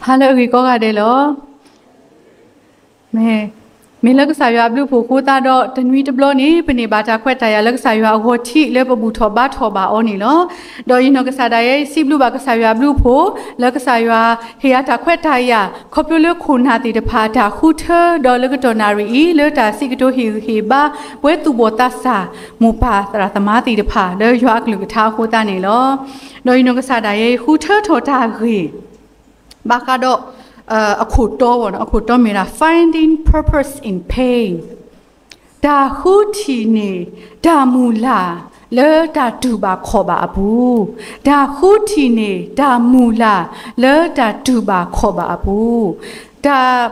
ဟါလၢအဂ့ၤကိးဂၤဒဲးလီၤ. မ့ၢ်လၢကစၢ်ယွၤအဘျုးအဖှိၣ်အဃိသတးဒီး တနွံတဘျီန့ၣ် ပန့ၢ်ဘၣ်တၢ်ခွဲးတၢ်ယာ်လၢကစၢ်ယွၤအဂီၢ်ထံးလၢပဘူၣ်ထီၣ်ဘါထီၣ်ဘၣ်အီၤန့ၣ်လီၤ. ဒီးယနီၢ်ကစၢ်ဒၣ်ယဲ ယစံးဘျုးဘၣ်ကစၢ်ယွၤအဘျုးအဖှိၣ် လၢကစၢ်ယွၤဟ့ၣ်ယၤတၢ်ခွဲးတၢ်ယာ် ခီဖျိလၢခိၣ်နၢ်သ့ၣ်တဖၣ်အတၢ်ဃုထၢ ဒီးလၢကတီၢ်နၣ်ရံၣ်အံၤ လၢတၢ်စံးကတိၤဟ့ၣ်ဂံၢ်ဟ့ၣ်ဘါ ပဝဲသူၣ်ဘီၣ်သးစၢ် မိၢ်ပၢ်သရၣ်သမါသ့ၣ်တဖၣ် လၢယွၤအကလုၢ်ကထါအဃိသတးန့ၣ်လီၤ. ဒီးယနီၢ်ကစၢ်ဒၣ်ယဲ ယဃုထၢထီၣ်တၢ်ဂ့ၢ် ဘၣ်ဃးဒီး အခိၣ်တီ, အခိၣ်တီမ့ၢ်ဒၣ် Finding Purpose in Pain, တၢ်ဃုထံၣ်န့ၢ်တၢ်မုၢ်လၢ်လၢတၢ်တူၢ်ဘၣ်ခီၣ်ဘၣ်အပူၤ, တၢ်ဃုထံၣ်န့ၢ်တၢ်မုၢ်လၢ်လၢတၢ်တူၢ်ဘၣ်ခီၣ်ဘၣ်အပူၤ, တၢ်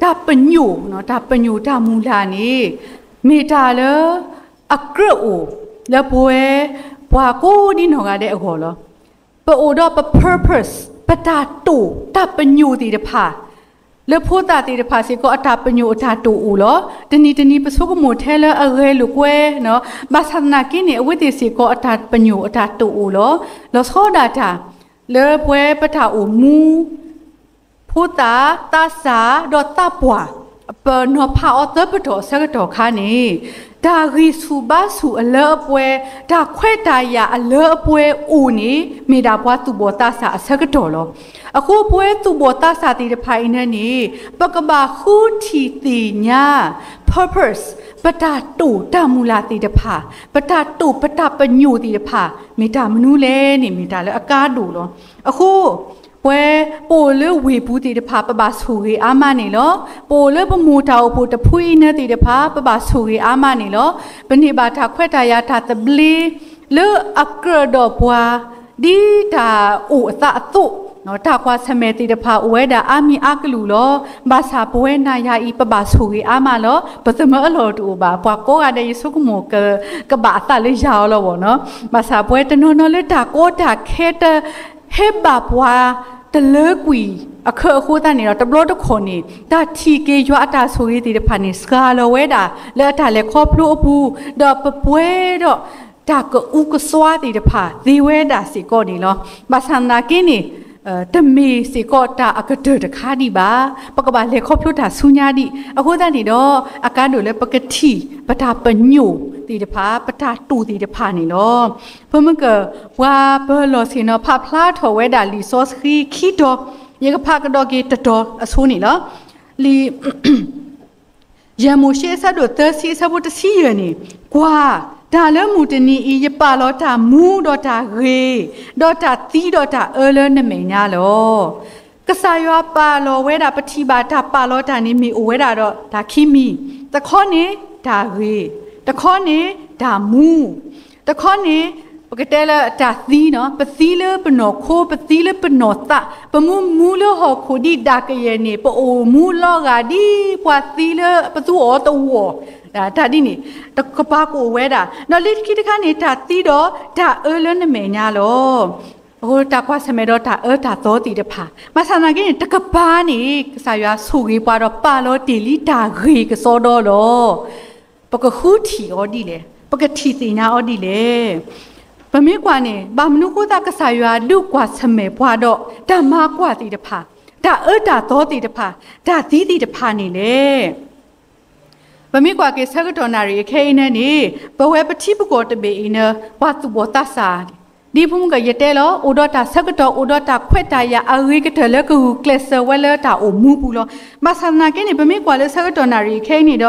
တၢ်ပညိၣ်, တၢ်ပညိၣ်တၢ်မုၢ်လၢ်န့ၣ် မ့ၢ်တၢ်လၢ အကြၢးအိၣ်လၢပဝဲ ပှၤကိးဒ်နီၢ်ဂၤဒဲးအဂီၢ်လီၤ. ပအိၣ်ဒီးပ purpose, ပတၢ်တိာ် တၢ်ပညိၣ်သ့ၣ်တဖၣ်, လၢဖိသၣ်သ့ၣ်တဖၣ်စ့ၢ်ကီး အတၢ်ပညိၣ်အတၢ်တိာ်အိၣ်လီၤ. တနံၤတနံၤပဆိကမိၣ်ထဲလၢအဂဲၤလိာ်ကွဲ, ဘၣ်ဆၣ်သနာ်က့န့ၣ် အဝဲသ့ၣ်စ့ၢ်ကီးအတၢ်ပညိၣ်အတၢ်တိာ်အိၣ်လီၤ. လီၤဆီဒၣ်တၢ် လၢပဝဲပတၢ်အိၣ်မူ ဖိသၣ်, သးစၢ်, ဒီးသးပှၢ်, ပနီၤဖးအီၤသၢပတီၢ်အဆၢကတီၢ်ခါန့ၣ်, တၢ်ဂံၢ်ဆူၣ်ဘါဆူၣ်အလၢအပှဲၤ, တၢ်ခွဲးတၢ်ယာ်အလၢအပှဲၤအိၣ်န့ၣ် မ့ၢ်ဒၣ်ပှၤသူၣ်ဘီၣ်သးစၢ်အဆၢကတီၢ်လီၤ. အဃိပဝဲသူၣ်ဘီၣ်သးစၢ်သ့ၣ်တဖၣ်အံၤန့ၣ်န့ၣ် ပကဘၣ်ဃုထံၣ်သ့ၣ်ညါ purpose, ပတၢ်တိာ်တၢ်မုၢ်လၢ်သ့ၣ်တဖၣ်, ပတၢ်တိာ်ပတၢ်ပညိၣ်သ့ၣ်တဖၣ် မ့ၢ်တၢ်မနုၤလဲၣ်န့ၣ် မ့ၢ်တၢ်လၢအကါဒိၣ်လီၤ. အဃိ ပဝဲပအိၣ်လၢဝ့ၢ်ပူၤသ့ၣ်တဖၣ် ပဘၣ်ဆိၣ်ဂ့ၤအါမးန့ၣ်လီၤ. ပအိၣ်လၢပမိၢ်တၢ်အိၣ်ဖှိၣ်တဖုအံၤန့ၣ်သ့ၣ်တဖၣ် ပဘၣ်ဆိၣ်ဂ့ၤအါမးန့ၣ်လီၤ. ပန့ၢ်ဘၣ်တၢ်ခွဲးတၢ်ယာ်တၢ်သဘျ့ လၢအကြၢးဒီးပှၤ ဒ်တၢ်အိၣ်အသးအသိး, တၢ်ကွၢ်ဆၢၣ်မဲာ်သ့ၣ်တဖၣ်အိၣ်ဝဲဒၣ်အါမံၤအါကလုာ်လီၤ. ဘၣ်ဆၣ်ပဝဲနၤယၤအံၤ ပဘၣ်ဆိၣ်ဂ့ၤအါမးလီၤ. ပသမၢအလီၢ်တအိၣ်ဘၣ်. ပှၤကိးဂၤဒဲး ယဆိကမိၣ် ကဘၣ်အသးလၢယၤအီၤလီၤဘၣ်နီၤ. ဘၣ်ဆၣ်ပဝဲတနီၤနီၤလၢတၢ်ကီတၢ်ခဲတ ဟဲဘၣ်ပှၤတလၢကွံာ်အခါအဃိသတးန့ၣ်ဒီး တဘျီတခီၣ်န့ၣ် တၢ်ထံၣ်က့ၤယွၤအတၢ်ဆိၣ်ဂ့ၤသ့ၣ်တဖၣ်န့ၣ် စှၤလီၤဝဲဒၣ်လၢအတၢ်လဲၤခီဖျိအပူၤ, ဒီးပပှဲၤဒီးတၢ်ကအုကစွါသ့ၣ်တဖၣ်သ့ဝဲဒၣ်စ့ၢ်ကီးန့ၣ်လီၤ. ဘၣ်ဆၣ်သနာ်က့န့ၣ် တမ့ၢ်စ့ၢ်ကီးတၢ်အကတၢၢ်တခါဒံးဘၣ်. ပကဘၣ်လဲၤခီဖျိတၢ်ဆူညါဒံး. အဃိသတးန့ၣ်ဒီး အကါဒိၣ်လၢပကထံၣ်ပတၢ်ပညိၣ်သ့ၣ်တဖၣ် ပတၢ်တိာ်သ့ၣ်တဖၣ်န့ၣ်လီၤ. ပမ့ၢ်က ပှၤပၢၤလီၢ်ဆ့ၣ်နီၤ ဖးဖျါထီၣ်ဝဲဒၣ်လံာ်စီဆှံခံတီၤ, ယကဖးကဒီးက့ၤတတီၤအဆိန့ၣ်လီၤ. လံာ် ယဲၢ်မိၤၡ့အဆၢဒိၣ်သၢဆံအဆၢဖိတဆံယဲၢ်န့ၣ်, ကွၢ်, တၢ်လၢမုၢ်တနံၤအံၤ ယပာ်လီၤတၢ်မူဒီးတၢ်ဂ့ၤ, ဒီးတၢ်သံဒီးတၢ်အၢလၢနမဲာ်ညါလီၤ. ကစၢ်ယွၤပာ်လီၤဝဲဒၣ် ပထံၣ်ဘၣ်တၢ်ပာ်လီၤတၢ်န့ၣ် မ့ၢ်အိၣ်ဝဲဒၣ်ဒီးတၢ်ခံမံၤ, တခီန့ၣ်တၢ်ဂ့ၤ, တခီန့ၣ်တၢ်မူ တခီန့ၣ် ပကတဲလၢတၢ်သံနီၤ, ပသံလၢပနီၢ်ခိ, ပသံလၢပနီၢ်သး, ပမူမူလၢဟီၣ်ခိၣ်ဒ်ဒၣ်ကယဲၢ်န့ၣ် ပအိၣ်မူလီၤဂာ်ဒ်ပှၤသံလၢပသူအီၤတဝီၢ်, တၢ်ဒ်န့ၣ် တကပၤကအိၣ်ဝဲဒၣ်. ဒီးလၢခံတခါန့ၣ် တၢ်သံဒီးတၢ်အၢလၢနမဲာ်ညါလီၤ. အဃိတၢ်ကွၢ်ဆၢၣ်မဲာ်ဒီးတၢ်အၢတၢ်သီသ့ၣ်တဖၣ်, ဘၣ်ဆၣ်သနာ်က့န့ၣ် တကပၤန့ၣ် ကစၢ်ယွၤဆိၣ်ဂ့ၤပှၤဒီးပာ်လီၤတ့ၢ်လံတၢ်ဂ့ၤကစီဒီလီၤ. ပကဃုထံၣ်အီၤဒ်လဲၣ်, ပကထံၣ်သ့ၣ်ညါအီၤဒ်လဲၣ်. ပမ့ၢ်ကွၢ်န့ၣ် ဘၣ်မနုၤဃိသတးကစၢ်ယွၤဒုးကွၢ်ဆၢၣ်မဲာ်ပှၤဒီးတၢ်မၤကွၢ်သ့ၣ်တဖၣ်, တၢ်အၢတၢ်သီသ့ၣ်တဖၣ်, တၢ်သံသ့ၣ်တဖၣ်န့ၣ်လဲၣ်. ပမ့ၢ်ကွၢ်က့ၤဆၢကတီၢ်နၣ်ရံၣ်အခဲအံၤန့ၣ်န့ၣ် ပဝဲပထံပကီၢ်တဘ့ၣ်အံၤန့ၣ် ပှၤသူၣ်ဘီၣ်သးစၢ် ဒ်ဖိမုၣ်ကယတဲလီၤ အိၣ်ဒီးတၢ်ဆၢကတီၢ် အိၣ်ဒီးတၢ်ဆၢကတီၢ်အဂ့ၤကတၢၢ်လၢကဂုာ်ကျဲးစၢးဝဲလၢတၢ်အိၣ်မူပူၤလီၤ. ဘၣ်ဆၣ်သနာ်က့န့ၣ် ပမ့ၢ်ကွၢ်လၢဆၢကတီၢ်နၣ်ရံၣ်ခဲအံၤန့ၣ်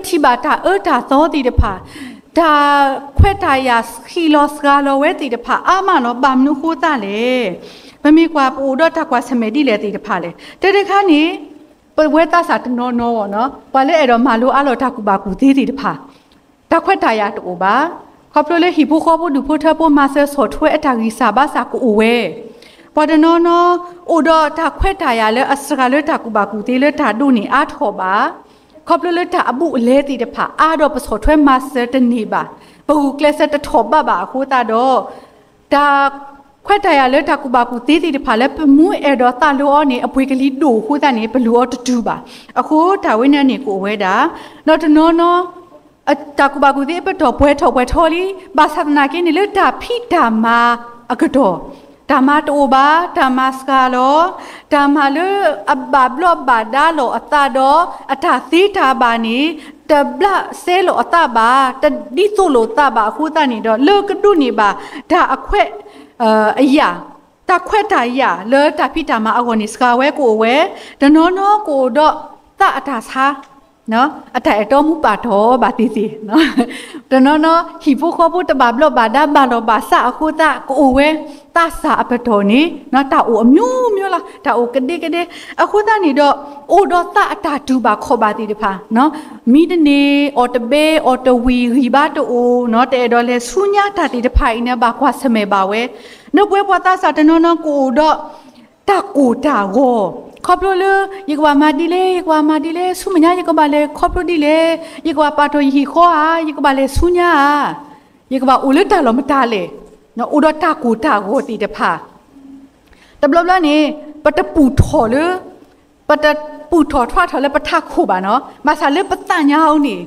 ဒီး ပထံၣ်ဘၣ်တၢ်အၢတၢ်သီသ့ၣ်တဖၣ်, တၢ်ခွဲးတၢ်ယာ်ဟ့ၣ်လီၤစှၤလီၤဝဲသ့ၣ်တဖၣ်အါမးလီၤ. ဘၣ်မနုၤဃိသတးလဲၣ်. ပမ့ၢ်ကွၢ်ပအိၣ်ဒီးတၢ်ကွၢ်ဆၢၣ်မဲာ်ဒ်လဲၣ်သ့ၣ်တဖၣ်လဲၣ်. တၢ်တခါန့ၣ် ပဝဲသးစၢ်တနီၤနီၤအဂီၢ်နီၤ ပှၤလၢအဲၣ်ဒိးမၤလိအါလီၤတၢ်ကူၣ်ဘၣ်ကူၣ်သ့သ့ၣ်တဖၣ် တၢ်ခွဲးတၢ်ယာ်တအိၣ်ဘၣ်. ခီဖျိလၢဟံၣ်ဖိဃီဖိဒူၣ်ဖိထၢဖိမၤစၢၤဆီၣ်ထွဲအတၢ်ဂံၢ်စၢ်ဘါစၢ်ကအိၣ်ဝဲ. ပှၤတနီၤနီၤ အိၣ်ဒီးတၢ်ခွဲးတၢ်ယာ်လၢအစှၤလၢတၢ်ကူၣ်ဘၣ်ကူၣ်သ့လၢတၢ်ဒိးန့ၢ်အါထီၣ်ဘၣ်. ခီဖျိလၢတၢ်အဘူးအလဲသ့ၣ်တဖၣ်အါဒီးပဆီၣ်ထွဲမၤစၢၤတန့ၢ်ဘၣ်. ပဂုာ်ကျဲးစၢးတထီၣ်ဘးဘၣ်အဃိသတးဒီး တၢ်ခွဲးတၢ်ယာ်လၢတၢ်ကူၣ်ဘၣ်ကူၣ်သ့သ့ၣ်တဖၣ်လၢပမူအဲၣ်ဒိးသးလိအီၤန့ၣ် အပှ့ၤကလံၤဒိၣ်အဃိသတးန့ၣ် ပလူၤအီၤတတုၤဘၣ်. အဃိတၢ်ဝဲန့ၣ်န့ၣ်ကအိၣ်ဝဲဒၣ်. ဒီးတနီၤနီၤ တၢ်ကူၣ်ဘၣ်ကူၣ်သ့အပတီၢ်ပှဲၤထီၣ်ပှဲၤထီလံ. ဘၣ်ဆၣ်သနာ်က့န့ၣ် လၢတၢ်ဖံးတၢ်မၤအကတီၢ် တၢ်မၤတအိၣ်ဘၣ်, တၢ်မၤစှၤလီၤ, တၢ်မၤလၢအဘၣ်ဘျီးဘၣ်ဒါလီၤအသးဒီး အတၢ်သ့တၢ်ဘၣ်န့ၣ် တဘျးစဲလီၤအသးဘၣ်, တဒ်သိးလိာ်သးဘၣ်အဃိသတးန့ၣ်ဒီး လၢကဒိးန့ၢ်ဘၣ် တၢ်အခွဲး အယာ်, တၢ်ခွဲးတၢ်ယာ်လၢတၢ်ဖံးတၢ်မၤအဂီၢ်န့ၣ် စှၤဝဲကအိၣ်ဝဲ, တနီၤနီၤကအိၣ်ဒီးသးအတၢ်ဆါ အတၢ်အဲၣ်တီမူပာ်တီၢ်ဘၣ်သ့ၣ်သ့ၣ်, တနီၤနီၤ ဟံၣ်ဖိဃီဖိတဘၣ်ဘျီးဘၣ်ဒါဘၣ်လီၤဘၣ်စးအဃိသတး ကအိၣ်ဝဲ သးစၢ်အပတီၢ်န့ၣ် တၢ်အိၣ်အမျိုးမျိုးလီၤ, တၢ်အိၣ်ကဒဲကဒဲ, အဃိသတးန့ၣ်ဒီး အိၣ်ဒီးသးအတၢ်တူၢ်ဘၣ်ခီၣ်ဘၣ်သ့ၣ်တဖၣ်, မံတန့ၢ် အီၣ်တဘဲ အီၣ်တဝံၣ် ဂံၢ်ဘါတအိၣ်, တအဲၣ်ဒိးလဲၤဆူညါ တၢ်သ့ၣ်တဖၣ်အံၤန့ၣ် ဘၣ်ကွၢ်ဆၢၣ်မဲာ်ဘၣ်ဝဲ, ဒီးပဝဲပှၤသးစၢ်တနီၤနီၤကအိၣ်ဒီး တၢ်ကိၢ်တၢ်ဂီၤ, ခီဖျိလၢ ယကဘၣ်မၤဒ်လဲၣ် ယကဘၣ်မၤဒ်လဲၣ် ဆူမဲာ်ညါယကဘၣ်လဲၤခီဖျိဒ်လဲၣ်, ယကဘၣ်ပာ်တီၢ်ယဟံၣ်ဃီဧါ, ယကဘၣ်လဲၤဆူညါဧါ, ယကဘၣ်အိၣ်လၢတၢ်လီၢ်မတၤလဲၣ်, အိၣ်ဒီးတၢ်ကိၢ်တၢ်ဂီၤသ့ၣ်တဖၣ်, တဘျီဘျီန့ၣ် ပတပူၣ်ထီၣ်လၢ ပတပူၣ်ထီၣ်ထွးထီၣ်လၢပထးခိၣ်ဘၣ်နီၤ, ဘၣ်ဆၣ်လၢပသးညါအီၤန့ၣ်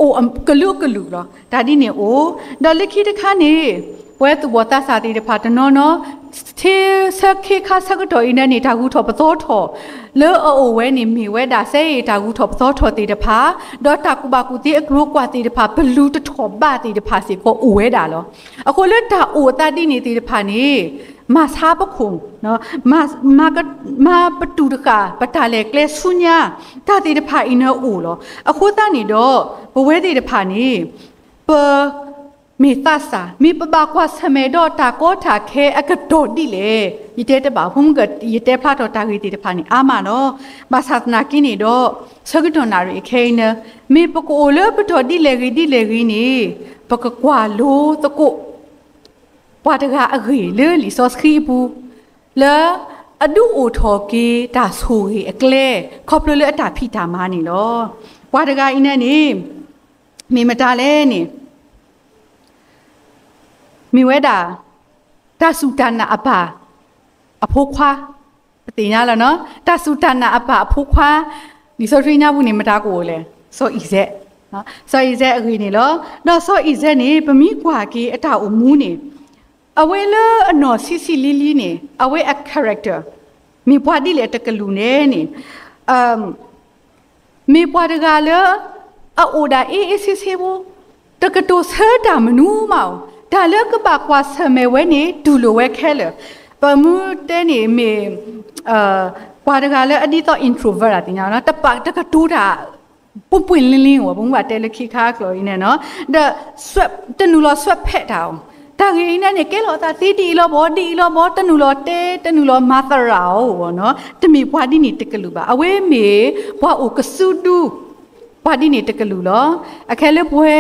အိၣ်ကလုာ်ကလုာ်လီၤ. တၢ်ဒ်န့ၣ်အိၣ်, ဒီးလၢခံတခါန့ၣ် ပဝဲသူၣ်ဘီၣ်သးစၢ်သ့ၣ်တဖၣ်တနီၤနီၤ ဆၢခ့ခါဆၢကတီၢ်အံၤန့ၣ်န့ၣ် တၢ်ဂုၤထီၣ်ပသီထီၣ် လၢအအိၣ်ဝဲန့ၣ် မ့ၢ်ဝဲဒၣ် စဲအ့ၣ် တၢ်ဂုၤထီၣ်ပသီထီၣ်သ့ၣ်တဖၣ်, ဒီးတၢ်ကူၣ်ဘၣ်ကူၣ်သ့အကျိၤအကွာ်သ့ၣ်တဖၣ် ပလူၤတထီၣ်ဘးသ့ၣ်တဖၣ်စ့ၢ်ကီးအိၣ်ဝဲဒၣ်လီၤ. အဃိလၢတၢ်အိၣ်အသးဒ်န့ၣ်သ့ၣ်တဖၣ်န့ၣ် မၤဆါပခိၣ်, မၤပတူၢ်တဃာ် ပတၢ်လဲၤကျဲဆူညါ တၢ်သ့ၣ်တဖၣ်အံၤန့ၣ်အိၣ်လီၤ. အဃိသတးန့ၣ်ဒီး ပဝဲသ့ၣ်တဖၣ်န့ၣ် ပမ့ၢ်သးစၢ် မ့ၢ်ပဘၣ်ကွၢ်ဆၢၣ်မဲာ်ဒီးတၢ်ကီတၢ်ခဲအကတီၢ်ဒ်လဲၣ်, ယတဲတဘၣ် ဖိမုၣ်က ယတဲဖျါထီၣ်တၢ်ဂ့ၢ်သ့ၣ်တဖၣ်န့ၣ် အါမးလီၤ. ဘၣ်ဆၣ်သနာ်က့န့ၣ်ဒီး ဆၢကတီၢ်နၣ်ရံၣ်အခဲအံၤန့ၣ် မ့ၢ်ပကအိၣ်လၢပတီၢ်ဒ်လဲၣ်ဂ့ၤဒ်လဲၣ်ဂ့ၤန့ၣ် ပကကွၢ်လိသကိး ပှၤတဂၤအဂ့ၢ်လၢလံာ်စီဆှံအပူၤ လၢအဒုးအိၣ်ထီၣ်က့ၤတၢ်ဆိၣ်ဂ့ၤအကျဲ ခီဖျိလၢအတၢ်ဖံးတၢ်မၤန့ၣ်လီၤ. ပှၤတဂၤအံၤန့ၣ်န့ၣ် မ့ၢ်မတၤလဲၣ်န့ၣ် မ့ၢ်ဝဲဒၣ် တၢ်စူၢ်တၢ်နာ်အပၢ်အဖိခွါ, ပသ့ၣ်ညါလီၤနီၤ, တၢ်စူၢ်တၢ်နာ်အပၢ်အဖိခွါ, လံာ်စီဆှံညါပူၤန့ၣ် မတၤကအိၣ်လဲၣ်, စီၤအံၤစဲး, စီၤအံၤစဲးအဂ့ၢ်န့ၣ်လီၤ. ဒီးစီၤအံၤစဲးန့ၣ် ပမ့ၢ်ကွၢ်က့ၤအတၢ်အိၣ်မူန့ၣ် အဝဲလၢအနီၢ်ဆံးဆံးလံလံန့ၣ် အဝဲအ character မ့ၢ်ပှၤဒ်လဲၣ်တကလုာ်န့ၣ်န့ၣ် မ့ၢ်ပှၤတဂၤလၢ အအိၣ်ဒၣ်အ့ၣ်အ့ၣ်ဆ့ဆ့ဖိ, တကတိၤဆၢတၢ်မနုၤမးဧိၤ, တၢ်လၢကဘၣ်ကွၢ်ဆၢၣ်မဲာ်ဝဲန့ၣ် တူၢ်လိာ်ဝဲခဲလၢာ်. ပမ့ၢ်တဲန့ၣ်မ့ၢ် ပှၤတဂၤလၢအဒ်သိး introvert အသ့ၣ်ညါနီၤ, တပာ်တကတိၤတၢ် ပှ့ၤပှ့ၤလ့လ့ဧိၤ, ပမ့ၢ်ဘၣ်တဲလၢခံခါကျိာ်အံၤန့ၣ်နီၤ, ဒီး တနုာ်လီၤစွဲးဖဲးတၢ်ဧိၤ, တၢ်ဂ့ၢ်အံၤန့ၣ်န့ၣ် ကဲလီၤအသးသ့ဒ်အံၤလီၤဘီ ဒ်အံၤလီၤဘီ, တနုာ်လီၤတဲ တနုာ်လီၤမၤသရၣ်အီၤဧိၤနီၤ, တမ့ၢ်ပှၤဒ်န့ၣ်တကလုာ်ဘၣ်. အဝဲမ့ၢ်ပှၤအိၣ်ကစုဒု ပှၤဒ်န့ၣ်တကလုာ်လီၤ. အခဲလၢပဝဲ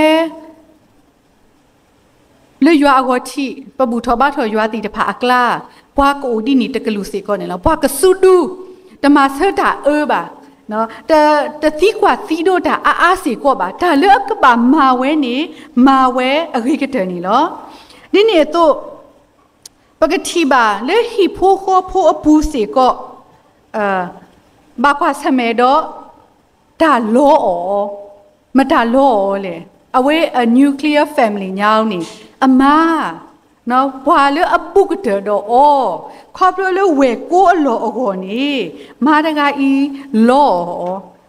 လၢယွၤအဂီၢ်ထံး ပဘူၣ်ထီၣ်ဘါထီၣ်ယွၤသ့ၣ်တဖၣ်အကျါ, ပှၤကအိၣ်ဒ်န့ၣ်တကလုာ်စ့ၢ်ကီးန့ၣ်လီၤ. ပှၤကစုဒု, တမၤဆၢတၢ်အၢဘၣ်, တသံကွၢ်သံဒိးတၢ်အါအါစ့ၢ်ကီးဘၣ်. တၢ်လၢအကဘၣ်မၤဝဲန့ၣ် မၤဝဲအဂ့ၤကတၢၢ်န့ၣ်လီၤ. ဒ်န့ၣ်အသိး ပကထံၣ်ဘၣ်လၢဟံၣ်ဖိဃီဖိအပူၤစ့ၢ်ကီး ဘၣ်ကွၢ်ဆၢၣ်မဲာ်ဒီး တၢ်လီအီၤ, မတၤလီအီၤလဲၣ်. အဝဲအ nuclear family ညါန့ၣ် အမါ ပှၤလၢအဘူးကတၢၢ်ဒီးအီၤ, ခီဖျိလၢဝဲၢ်ကိအလီၢ်အဂီၢ်န့ၣ် မါတဂၤအံၤလီအီၤ,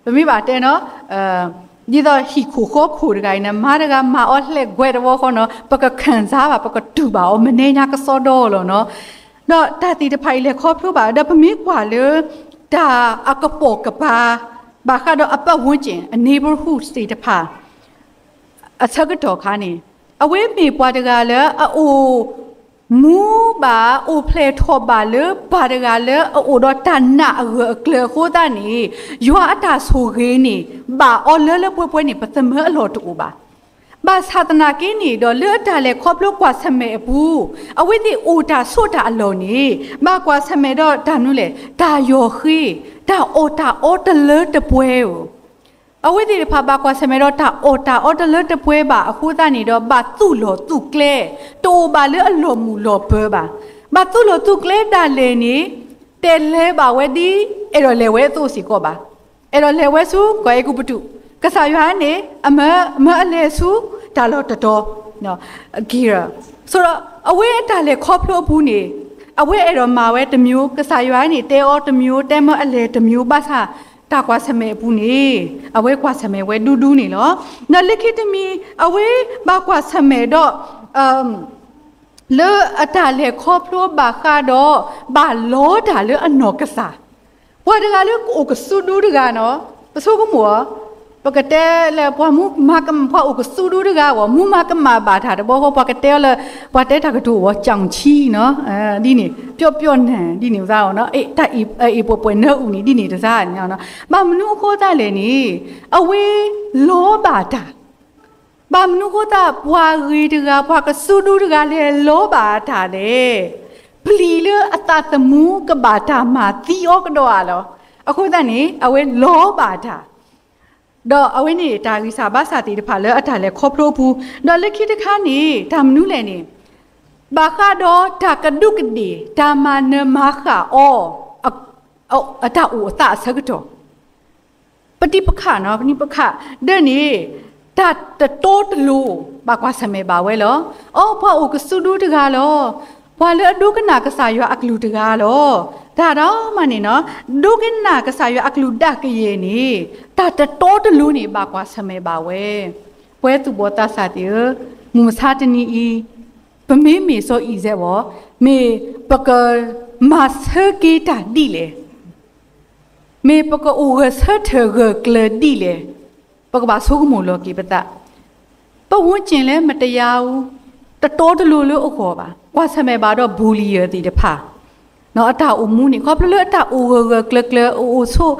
ပမ့ၢ်ဘၣ်တဲနီၤ ဒ်သိးဟံၣ်ခိၣ်ဃီခိၣ်တဂၤအံၤန့ၣ် မါတဂၤမၤအီၤလှဲၣ်ကွဲးတဝီဃီနီၤ ပကခံစားဘၣ် ပကတူၢ်ဘၣ်အီၤ မနံၤညါကစီဒီလီၤနီၤ. ဒီးတၢ်သ့ၣ်တဖၣ်အံၤလဲၤခီဖျိဘၣ် ဒီးပမ့ၢ်ကွၢ်လၢ တၢ်အကပိာ်ကပၤ ဘၣ်ဃးဒီးအပတ်ဝန်းကျင် အ neighborhood သ့ၣ်တဖၣ် အဆၢကတီၢ်ခါန့ၣ် အဝဲမ့ၢ်ပှၤတဂၤလၢအအိၣ်မူဘၣ် အိၣ်ဖျဲၣ်ထီၣ်ဘၣ်လၢပှၤတဂၤလၢအအိၣ်ဒီးတၢ်နာ်အဂၢၢ်အကျၢၤအဃိသတးန့ၣ် ယွၤအတၢ်ဆိၣ်ဂ့ၤန့ၣ် ဘၣ်အီၤလၢလၢပှဲၤပှဲၤန့ၣ် ပသမၢအလီၢ်တအိၣ်ဘၣ်. ဘၣ်ဆၣ်သနာ်က့န့ၣ်ဒီး လၢအတၢ်လဲၤခီဖျိကွၢ်ဆၢၣ်မဲာ်အပူၤ အဝဲသ့ၣ်အိၣ်တၢ်ဆိးတၢ်အလီၢ်န့ၣ် ဘၣ်ကွၢ်ဆၢၣ်မဲာ်ဒီးတၢ်မနုၤလဲၣ် တၢ်ယီၢ်ဃ့ တၢ်အီၣ်တၢ်အီတလၢတပှဲၤဧိၤ အဝဲသ့ၣ်တဖၣ်ဘၣ်ကွၢ်ဆၢၣ်မဲာ်ဒီးတၢ်အီၣ်တၢ်အီတလၢတပှဲၤဘၣ်အဃိသတးန့ၣ်ဒီး ဘၣ်သူၣ်လီၤသူၣ်ကျဲ တအိၣ်ဘၣ်လၢအလီၤမုၢ်လီၤပၢၤဘၣ်. ဘၣ်သူၣ်လီၤသူၣ်ကျဲဒၣ်လဲာ်န့ၣ် တလဲၤဘၣ်ဝဲဒ် အဲၣ်ဒိးလဲၤဝဲအသိးစ့ၢ်ကီးဘၣ်. အဲၣ်ဒိးလဲၤဝဲဆူ ကီၢ်အဲၤကူပတူး, ကစၢ်ယွၤန့ၣ် အမၢအလဲၤဆူ တၢ်လီၢ်တတီၤ က့ၤရၢ်. ဆိုတော့ အဝဲအတၢ်လဲၤခီဖျိအပူၤန့ၣ် အဝဲအဲၣ်ဒိးမၤဝဲတစ်မျိုး, ကစၢ်ယွၤန့ၣ် တဲအီၤတစ်မျိုး, တဲမၢအလဲၤတစ်မျိုး, ဘၣ်ဆၣ်တၢ်ကွၢ်ဆၢၣ်မဲာ်အပူၤန့ၣ် အဝဲကွၢ်ဆၢၣ်မဲာ်ဝဲဒူဒူန့ၣ်လီၤ. ဒီးလၢခံတမံၤ အဝဲဘၣ်ကွၢ်ဆၢၣ်မဲာ်ဒီး လၢအတၢ်လဲၤခီဖျိဘၣ်ဃးဒီး ဘၣ်လီတၢ်လၢအနီၢ်ကစၢ်, ပှၤတဂၤလၢကအိၣ်ကစူဒူတဂၤနီၤ, ပဆိကမိၣ်အီၤ, ပကတဲလၢပှၤမူမၤကမၣ် ပှၤအိၣ်ကစူဒူတဂၤအဂီၢ် မူမၤကမၣ်ဘၣ်တၢ်တဘျီဃီ ပှၤကတဲအီၤလၢ ပှၤတဲတၢ်ကတိၤအီၤ ကၠီၣ်ဆံနီၤ, ဒ်န့ၣ် ပျီပျီနၢ် ဒ်န့ၣ်သးအီၤနီၤ, တၢ်အ့ၣ်ပှဲၤပှဲၤနၢအူန့ၣ် ဒ်န့ၣ်တစၢ်န့ၣ်နီၤ, ဘၣ်မနုၤအဃိသတးလဲၣ်န့ၣ် အဝဲလီဘၣ်တၢ် ဘၣ်မနုၤအဃိသတး ပှၤဂ့ၤတဂၤ ပှၤကစူဒူတဂၤလဲၤလီဘၣ်တၢ်လဲၣ်, ပျံၤလၢအသးသမူကဘၣ်တၢ်မၤသံအီၤကဒီးဧါလီၤ. အဃိသတးန့ၣ် အဝဲလီဘၣ်တၢ်, ဒီးအဝဲန့ၣ်တၢ်ဂံၢ်စၢ်ဘါစၢ်သ့ၣ်တဖၣ်လၢအတၢ်လဲၤခီဖျိအပူၤ, ဒီးလၢခံတခါန့ၣ် တၢ်မနုၤလဲၣ်န့ၣ် ဘၣ်ဃးဒီးတၢ်ကဒူးကဒ့ၣ် တၢ်မၤနၢၤမၤဃၣ်အီၤ အတၢ်အိၣ်အသးအဆၢကတီၢ် ပတံၤပခၣ်နီၤ, ပတံၤပခၣ်ဒ်န့ၣ် တၢ်တတီတလိၤ ဘၣ်ကွၢ်ဆၢၣ်မဲာ်ဘၣ်ဝဲလီၤ. အိ ပှၤအိၣ်ကစူဒူတဂၤလီၤ, ပှၤလၢအဒိကနၣ်ကစၢ်ယွၤအကလုၢ်တဂၤလီၤ. တၢ်ဒီးမးန့ၣ်နီၤ, ဒိကနၣ်ကစၢ်ယွၤအကလုၢ်ဒၣ်ကယဲၢ်န့ၣ် တၢ်တတီတလိၤန့ၣ် ဘၣ်ကွၢ်ဆၢၣ်မဲာ်ဘၣ်ဝဲ. ပဝဲသူၣ်ဘီၣ်သးစၢ်သ့ၣ်ဧၢ, မုၢ်မဆါတနံၤအံၤ ပမ့မ့ၢ်စီၤအံၤစဲးဘၣ်, မ့ၢ်ပကမၤဆၢက့ၤတၢ်ဒ်လဲၣ် မ့ၢ်ပကအိၣ်ဂၢၢ်ဆၢထၢၣ်ဂၢၢ်ကျၢၤဒ်လဲၣ်, ပကဘၣ်ဆိကမိၣ်လီၤက့ၤပသး, ပတ်ဝန်းကျင်လည်းမတရားဘူး, တတီတလိၤလၢအဂီၢ်ဘၣ်, ကွၢ်ဆၢၣ်မဲာ်ဘၣ်ဒီး bullier သ့ၣ်တဖၣ်, အတၢ်အိၣ်မူန့ၣ် ခီဖျိလၢအတၢ်အိၣ်ဂၢၢ်ဂၢၢ်ကျၢၤကျၢၤ အအိၣ်ဆိး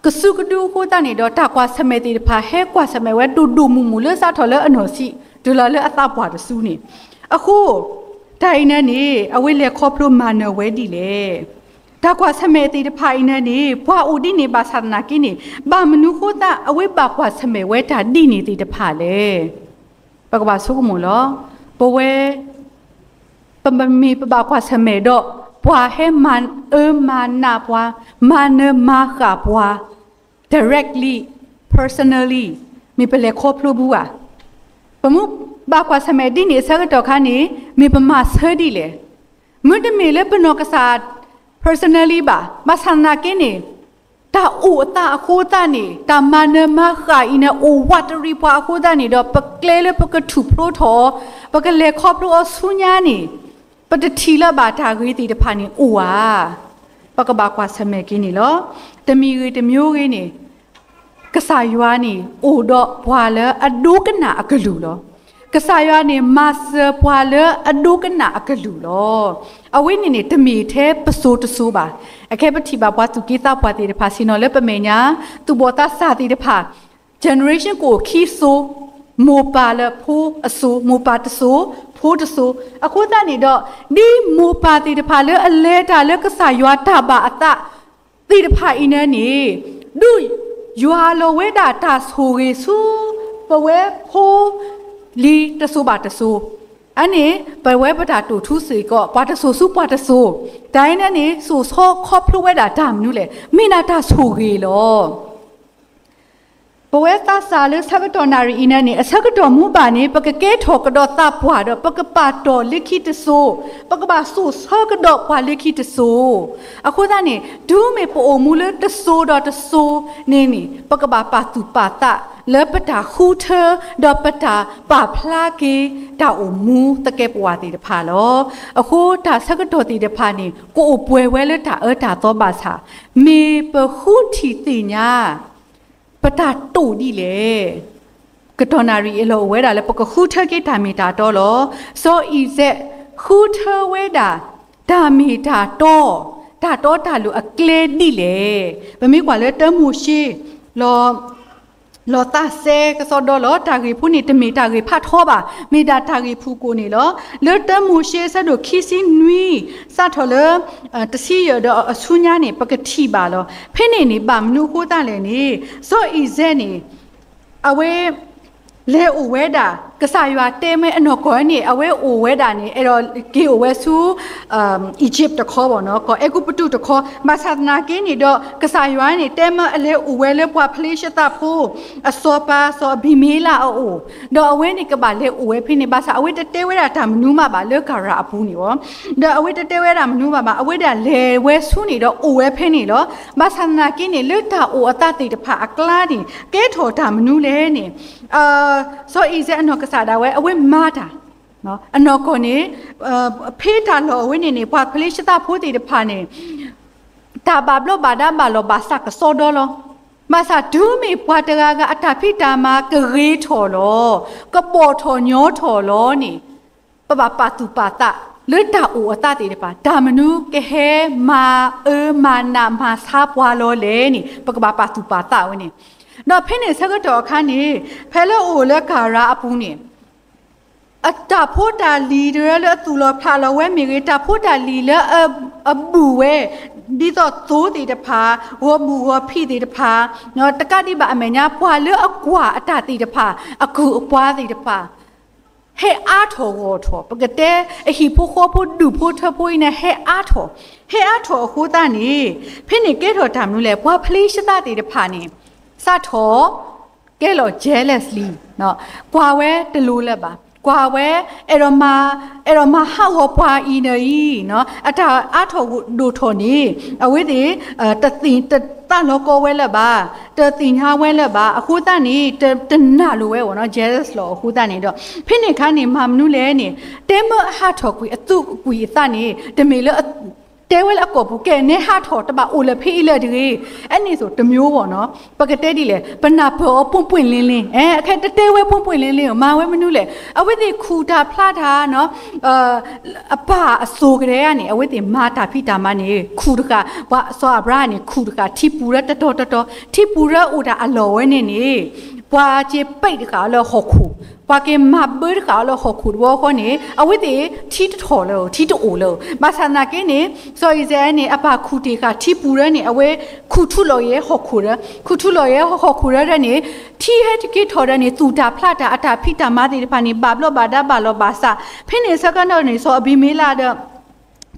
ကစူးကဒုအဃိသတးန့ၣ်ဒီး တၢ်ကွၢ်ဆၢၣ်မဲာ်သ့ၣ်တဖၣ် ဟဲကွၢ်ဆၢၣ်မဲာ်ဝဲဒိၣ်ဒိၣ်မုၢ်မုၢ်လၢစးထီၣ်လၢအနီၢ်ဆံး တုၤလီၤလၢအသးပှၢ်တစုန့ၣ်, အဃိ တၢ်အံၤန့ၣ်န့ၣ် အဝဲလဲၤခီဖျိမၤနၢၤဝဲဒ်လဲၣ်. တၢ်ကွၢ်ဆၢၣ်မဲာ်သ့ၣ်တဖၣ်အံၤန့ၣ်န့ၣ် ပှၤအိၣ်ဒ်န့ၣ်ဘၣ်ဆၣ်သနာ်က့န့ၣ် ဘၣ်မနုၤဃိသတး အဝဲဘၣ်ကွၢ်ဆၢၣ်မဲာ်ဝဲတၢ်ဒ်န့ၣ်သ့ၣ်တဖၣ်လဲၣ်. ပကဘၣ်ဆိကမိၣ်လီၤ. ပဝဲ ပမ့ၢ်ပဘၣ်ကွၢ်ဆၢၣ်မဲာ်ဒီး ပှၤဟဲမၤအၢမၤနးပှၤ, မၤနၢၤမၤဃၣ်ပှၤ directly, personally, မ့ၢ်ပလဲၤခီဖျိဘူးဧါ. ပမ့ၢ်ဘၣ်ကွၢ်ဆၢၣ်မဲာ်ဒ်န့ၣ်အဆၢကတီၢ်ခါန့ၣ် မ့ၢ်ပမၤဆၢဒ်လဲၣ်. မ့တမ့ၢ်လၢပနီၢ်ကစၢ် personally ဘၣ်, ဘၣ်ဆၣ်သနာ်က့န့ၣ် တၢ်အိၣ်အသးအဃိသတးန့ၣ် တၢ်မၤနၢၤမၤဃၣ်အံၤန့ၣ် အိၣ်ဝးတရံးပှၤအဃိသတးန့ၣ်ဒီး ပကျဲလၢပကထူၣ်ဖျိထီၣ်အီၤ, ပကလဲၤခီဖျိအီၤဆူညါန့ၣ် ပတထံၣ်လၢၤဘၣ်တၢ်ဂ့ၤသ့ၣ်တဖၣ်န့ၣ်အိၣ်ဧါ. ပကဘၣ်ကွၢ်ဆၢၣ်မဲာ်က့ၤန့ၣ်လီၤ. တမံၤဂ့ၤတမံၤဂ့ၤန့ၣ် ကစၢ်ယွၤန့ၣ် အိၣ်ဒီးပှၤလၢအဒိကနၣ်အကလုၢ်လီၤ. ကစၢ်ယွၤန့ၣ် မၤစၢၤပှၤလၢအဒိကနၣ်အကလုၢ်လီၤ. အဝဲန့ၣ်န့ၣ် တမ့ၢ်ထဲပစိၤတစိၤဘၣ်. အခဲပထံၣ်ဘၣ်ပှၤသူၣ်က့သးပှၢ်သ့ၣ်တဖၣ်ဆ့ၣ်နီၤလၢပမဲာ်ညါ သူၣ်ဘီၣ်သးစၢ်သ့ၣ်တဖၣ် generation ကအိၣ်ခံစိၤ, မိၢ်ပၢ်လၢဖိအစိၤ, မိၢ်ပၢ်တစိၤ, ဖိတစိၤ, အဃိသတးန့ၣ်ဒီး ဒ်မိၢ်ပၢ်သ့ၣ်တဖၣ်လၢအလဲၤတၢ်လၢကစၢ်ယွၤတၢ်ဘၣ်အသး သ့ၣ်တဖၣ်အံၤန့ၣ်န့ၣ် ဒုးယွၤလီၤဝဲဒၣ်တၢ်ဆိၣ်ဂ့ၤဆူ ပဝဲဖိလံၤတစိၤဘၣ်တစိၤ, အန့ၣ် ပဝဲပတၢ်တိာ်ထူစ့ၢ်ကီး ပှၤတစိၤဆူပှၤတစိၤ, တၢ်အံၤန့ၣ်န့ၣ် စိာ်ဆီခီဖျိဝဲဒၣ်တၢ်မနုၤလဲၣ်, မ့ၢ်ဒၣ်တၢ်ဆိၣ်ဂ့ၤလီၤ. ပဝဲသးစၢ်လၢဆၢကတီၢ်နၣ်ရံၣ်အံၤန့ၣ်န့ၣ် အဆၢကတီၢ်မူဘၣ်န့ၣ် ပကကဲထီၣ်ကဒီးသးပှၢ်ဒီး ပကပာ်တီၢ်လၢခံတစိၤ, ပကဘၣ်စိာ်ဆၢကဒီးပှၤလၢခံတစိၤ, အဃိသတးန့ၣ် တုၤမ့ၢ်ပအိၣ်မူလၢတစိၤဒီးတစိၤန့ၣ်န့ၣ် ပကဘၣ်ပာ်သူၣ်ပာ်သးလၢပတၢ်ဃုထၢ ဒီးပတၢ်ပာ်ဖျါက့ၤတၢ်အိၣ်မူသကဲးပဝးသ့ၣ်တဖၣ်လီၤ. အဃိတၢ်ဆၢကတီၢ်သ့ၣ်တဖၣ်န့ၣ် ကအိၣ်ပှဲၤဝဲလၢတၢ်အၢတၢ်သီဘၣ်ဆၣ်, မ့ၢ်ပဃုထံၣ်သ့ၣ်ညါ ပတၢ်တိာ်ဒ်လဲၣ်. ကတီၢ်နၣ်ရံၣ်အလီၢ်အိၣ်ဝဲဒၣ်လၢပကဃုထၢက့ၤတၢ်မ့ၢ်တၢ်တီလီၤ. စီၤအံၤစဲးဃုထၢဝဲဒၣ် တၢ်မ့ၢ်တၢ်တီ, တၢ်တီတၢ်လိၤအကျဲဒ်လဲၣ်. ပမ့ၢ်ကွၢ်လၢတၢမိၤၡ့ လီၤ လီၤသးစဲကစီဒီလီၤ. တၢ်ဂ့ၢ်ဖိန့ၣ် တမ့ၢ်တၢ်ဂ့ၢ်ဖးထီဘၣ်, မ့ၢ်ဒၣ်တၢ်ဂ့ၢ်ဖုၣ်ကိာ်န့ၣ်လီၤ. လၢတၢမိၤၡ့အဆၢဒိၣ်ခံဆံနွံ စးထီၣ်လၢ တဆံယဲၢ်ဒီးအဆူညါန့ၣ် ပကထံၣ်ဘၣ်လီၤ. ဖဲန့ၣ်န့ၣ် ဘၣ်မနုၤအဃိသတးလဲၣ်န့ၣ် စီၤအံၤစဲးန့ၣ် အဝဲ လဲၤအိၣ်ဝဲဒၣ် ကစၢ်ယွၤတဲမ့ၢ်အနီၢ်ကီၢ်န့ၣ် အဝဲအိၣ်ဝဲဒၣ်န့ၣ် အဲၣ်ဒိးက့ၤအိၣ်ဝဲဆူ Egypt တခီဘၣ်နီၤ, ကီၢ်အဲၤကူပတူးတခီ, ဘၣ်ဆၣ်သနာ်က့န့ၣ်ဒီး ကစၢ်ယွၤန့ၣ် တဲမ့ၢ်အလဲၤအိၣ်ဝဲလၢပှၤဖလ့ၡသၣ်ဖိ အစီၤပၤ စီၤအဘံၤမ့လးအအိၣ်, ဒီးအဝဲန့ၣ်ကဘၣ်လဲၤအိၣ်ဝဲဖဲန့ၣ်, ဘၣ်ဆၣ်အဝဲတတဲဝဲဒၣ်တၢ်မနုၤမးဘၣ်လၢကၤရၤအပူၤန့ၣ်လီၤ. ဒီးအဝဲတတဲဝဲဒၣ်မနုၤမးဘၣ်, အဝဲဒၣ်လဲၤဝဲဆူန့ၣ်ဒီးအိၣ်ဝဲဖဲန့ၣ်လီၤ. ဘၣ်ဆၣ်သနာ်က့န့ၣ် လၢတၢ်အိၣ်အသးသ့ၣ်တဖၣ်အကျါန့ၣ် ကဲထီၣ်တၢ်မနုၤလဲၣ်န့ၣ် စီၤအံၤစဲးအနီၢ်ကစၢ်ဒၣ်ဝဲ အဝဲမၤတၢ် အနီၢ်ကီၢ်န့ၣ် ဖဲတၢ်လီၢ်အဝဲန့ၣ်န့ၣ် ပှၤဖလ့ၡသၣ်ဖိသ့ၣ်တဖၣ်န့ၣ် တၢ်ဘၣ်ဘျီးဘၣ်ဒါဘၣ်လီၢ်ဘၣ်စးကစီဒီလီၤ. ဘၣ်ဆၣ်တုၤမ့ၢ်ပှၤတဂၤဂၤအတၢ်ဖံးတၢ်မၤကဂ့ၤထီၣ်လီၤ, ကဘီၣ်ထီၣ်ညီထီၣ်လီၤန့ၣ် ပဘၣ်ပာ်သူၣ်ပာ်သး လၢတၢ်အိၣ်အသးသ့ၣ်တဖၣ် တၢ်မနုၤကဟဲမၤအၢမၤနးမၤဆါပှၤလီၤလဲၣ်န့ၣ် ပကဘၣ်ပာ်သူၣ်ပာ်သးဝဲန့ၣ်. ဒီးဖဲန့ၣ်ဆၢကတီၢ်အခါန့ၣ် ဖဲလၢအိၣ်လၢကၤရၤအပူၤန့ၣ် အတၢ်ဖိတၢ်လံၤတရၢလၢအသူၣ်လီၤဖျးလီၤဝဲမ့ၢ်ဂ့ၤ, တၢ်ဖိတၢ်လံၤလၢအဘူးဝဲ ဒ်သိးသိသ့ၣ်တဖၣ်, ဂီၤမုၢ်ဂီၤဖံးသ့ၣ်တဖၣ်, တကးဒံးဘၣ်အမဲာ်ညါ ပှၤလၢအကွၢ်အတၢ်သ့ၣ်တဖၣ် အကုၢ်အပှၤသ့ၣ်တဖၣ် ဟဲအါထီၣ်ဂီၢ်ထီၣ်, ပကတဲအဟံၣ်ဖိဃီဖိ ဒူၣ်ဖိထၢဖိအံၤန့ၣ် ဟဲအါထီၣ်, ဟဲအါထီၣ်အဃိသတးန့ၣ် ဖဲန့ၣ်ကဲထီၣ်တၢ်မနုၤလဲၣ်, ပှၤဖလ့ၡသၣ်သ့ၣ်တဖၣ်န့ၣ် စးထီၣ် ကဲလီၤ jealously ကွၢ်ဝဲတလိၤလၢၤဘၣ်, ကွၢ်ဝဲ အဲၣ်ဒိးမၤ အဲၣ်ဒိးမၤဟးဂီၤပှၤအံၤန့ၣ်အံၤ, အတၢ်အါထီၣ်ဒိၣ်ထီၣ်န့ၣ် အဝဲသ့ၣ် တသ့ၣ် တသးလီၤကီဝဲလၢၤဘၣ်, တသ့ၣ်ညါဝဲလၢၤဘၣ်, အဃိသတးန့ၣ် တနာ်လိာ်ဝဲဘၣ်နီၤ, jealous လီၤအဃိသတးန့ၣ်ဒီး ဖဲန့ၣ်အခါန့ၣ် မၤမနုၤလဲၣ်န့ၣ် တဲမ့ၢ်အဟးထီၣ်ကွံာ်အသူးအကွံာ်အသးန့ၣ် တမ့ၢ်လၢ တဲဝဲလၢအကိာ်ပူၤ ကဲ နဲဟးထီၣ် တဘၣ်အိၣ်လၢၤဖဲအံၤလၢၤတဂ့ၤ, အဲန့ၣ်သိးတမျိုးဘၣ်နီၤ, ပကတဲဒ်လဲၣ် ပနၢ်ပၢၢ်အီၤ ပွင့်ပွင့်လင်းလင်း, အဲ အခဲတတဲဝဲ ပွင့်ပွင့်လင်းလင်း မၤဝဲမနုၤလဲၣ်, အဝဲသ့ၣ်ခူၣ်တၢ်ဖျးတၢ်နီၤ အပၢ်အစိၤကတည်းကန့ၣ် အဝဲသ့ၣ်မၤတၢ်ဖံးတၢ်မၤန့ၣ် ခူၣ်တဃာ် ပှၤစီၤအၤဘြၤဟၣ်န့ၣ် ခူၣ်တဃာ် ထံပူၤရၢတတီၤတတီၤ, ထံပူၤရၢအိၣ်တၢ်အလီၢ်ဝဲန့ၣ်န့ၣ် ပှၤက့ၤပံးတဃာ်အီၤလၢဟီၣ်ခိၣ်, ပှၤက့ၤမၤဘၢတဃာ်အီၤလၢဟီၣ်ခိၣ်တဘျီဃီန့ၣ် အဝဲသ့ၣ်ထံတထီၣ်လၢၤ, ထံတအိၣ်လၢၤ, ဘၣ်ဆၣ်သနာ်က့န့ၣ် စီၤအံၤစဲးန့ၣ် အပၢ်ခူၣ်တ့ၢ်ဃာ်ထံပူၤရၢန့ၣ် အဝဲခူၣ်ထူလီၤက့ၤဟီၣ်ခိၣ်ရၢ, ခူၣ်ထူလီၤက့ၤဟီၣ်ခိၣ်ရၢဒၣ်န့ၣ် ထံဟဲတက့ၤထီၣ်ဒၣ်န့ၣ် သူၣ်တၢ်ဖျးတၢ် အတၢ်ဖံးတၢ်မၤသ့ၣ်တဖၣ်န့ၣ် ဘၣ်ဘျီးဘၣ်ဒါဘၣ်လီၤဘၣ်စး, ဖဲန့ၣ်ဆၢကတီၢ်န့ၣ် စီၤအဘံၤမ့လးဒီး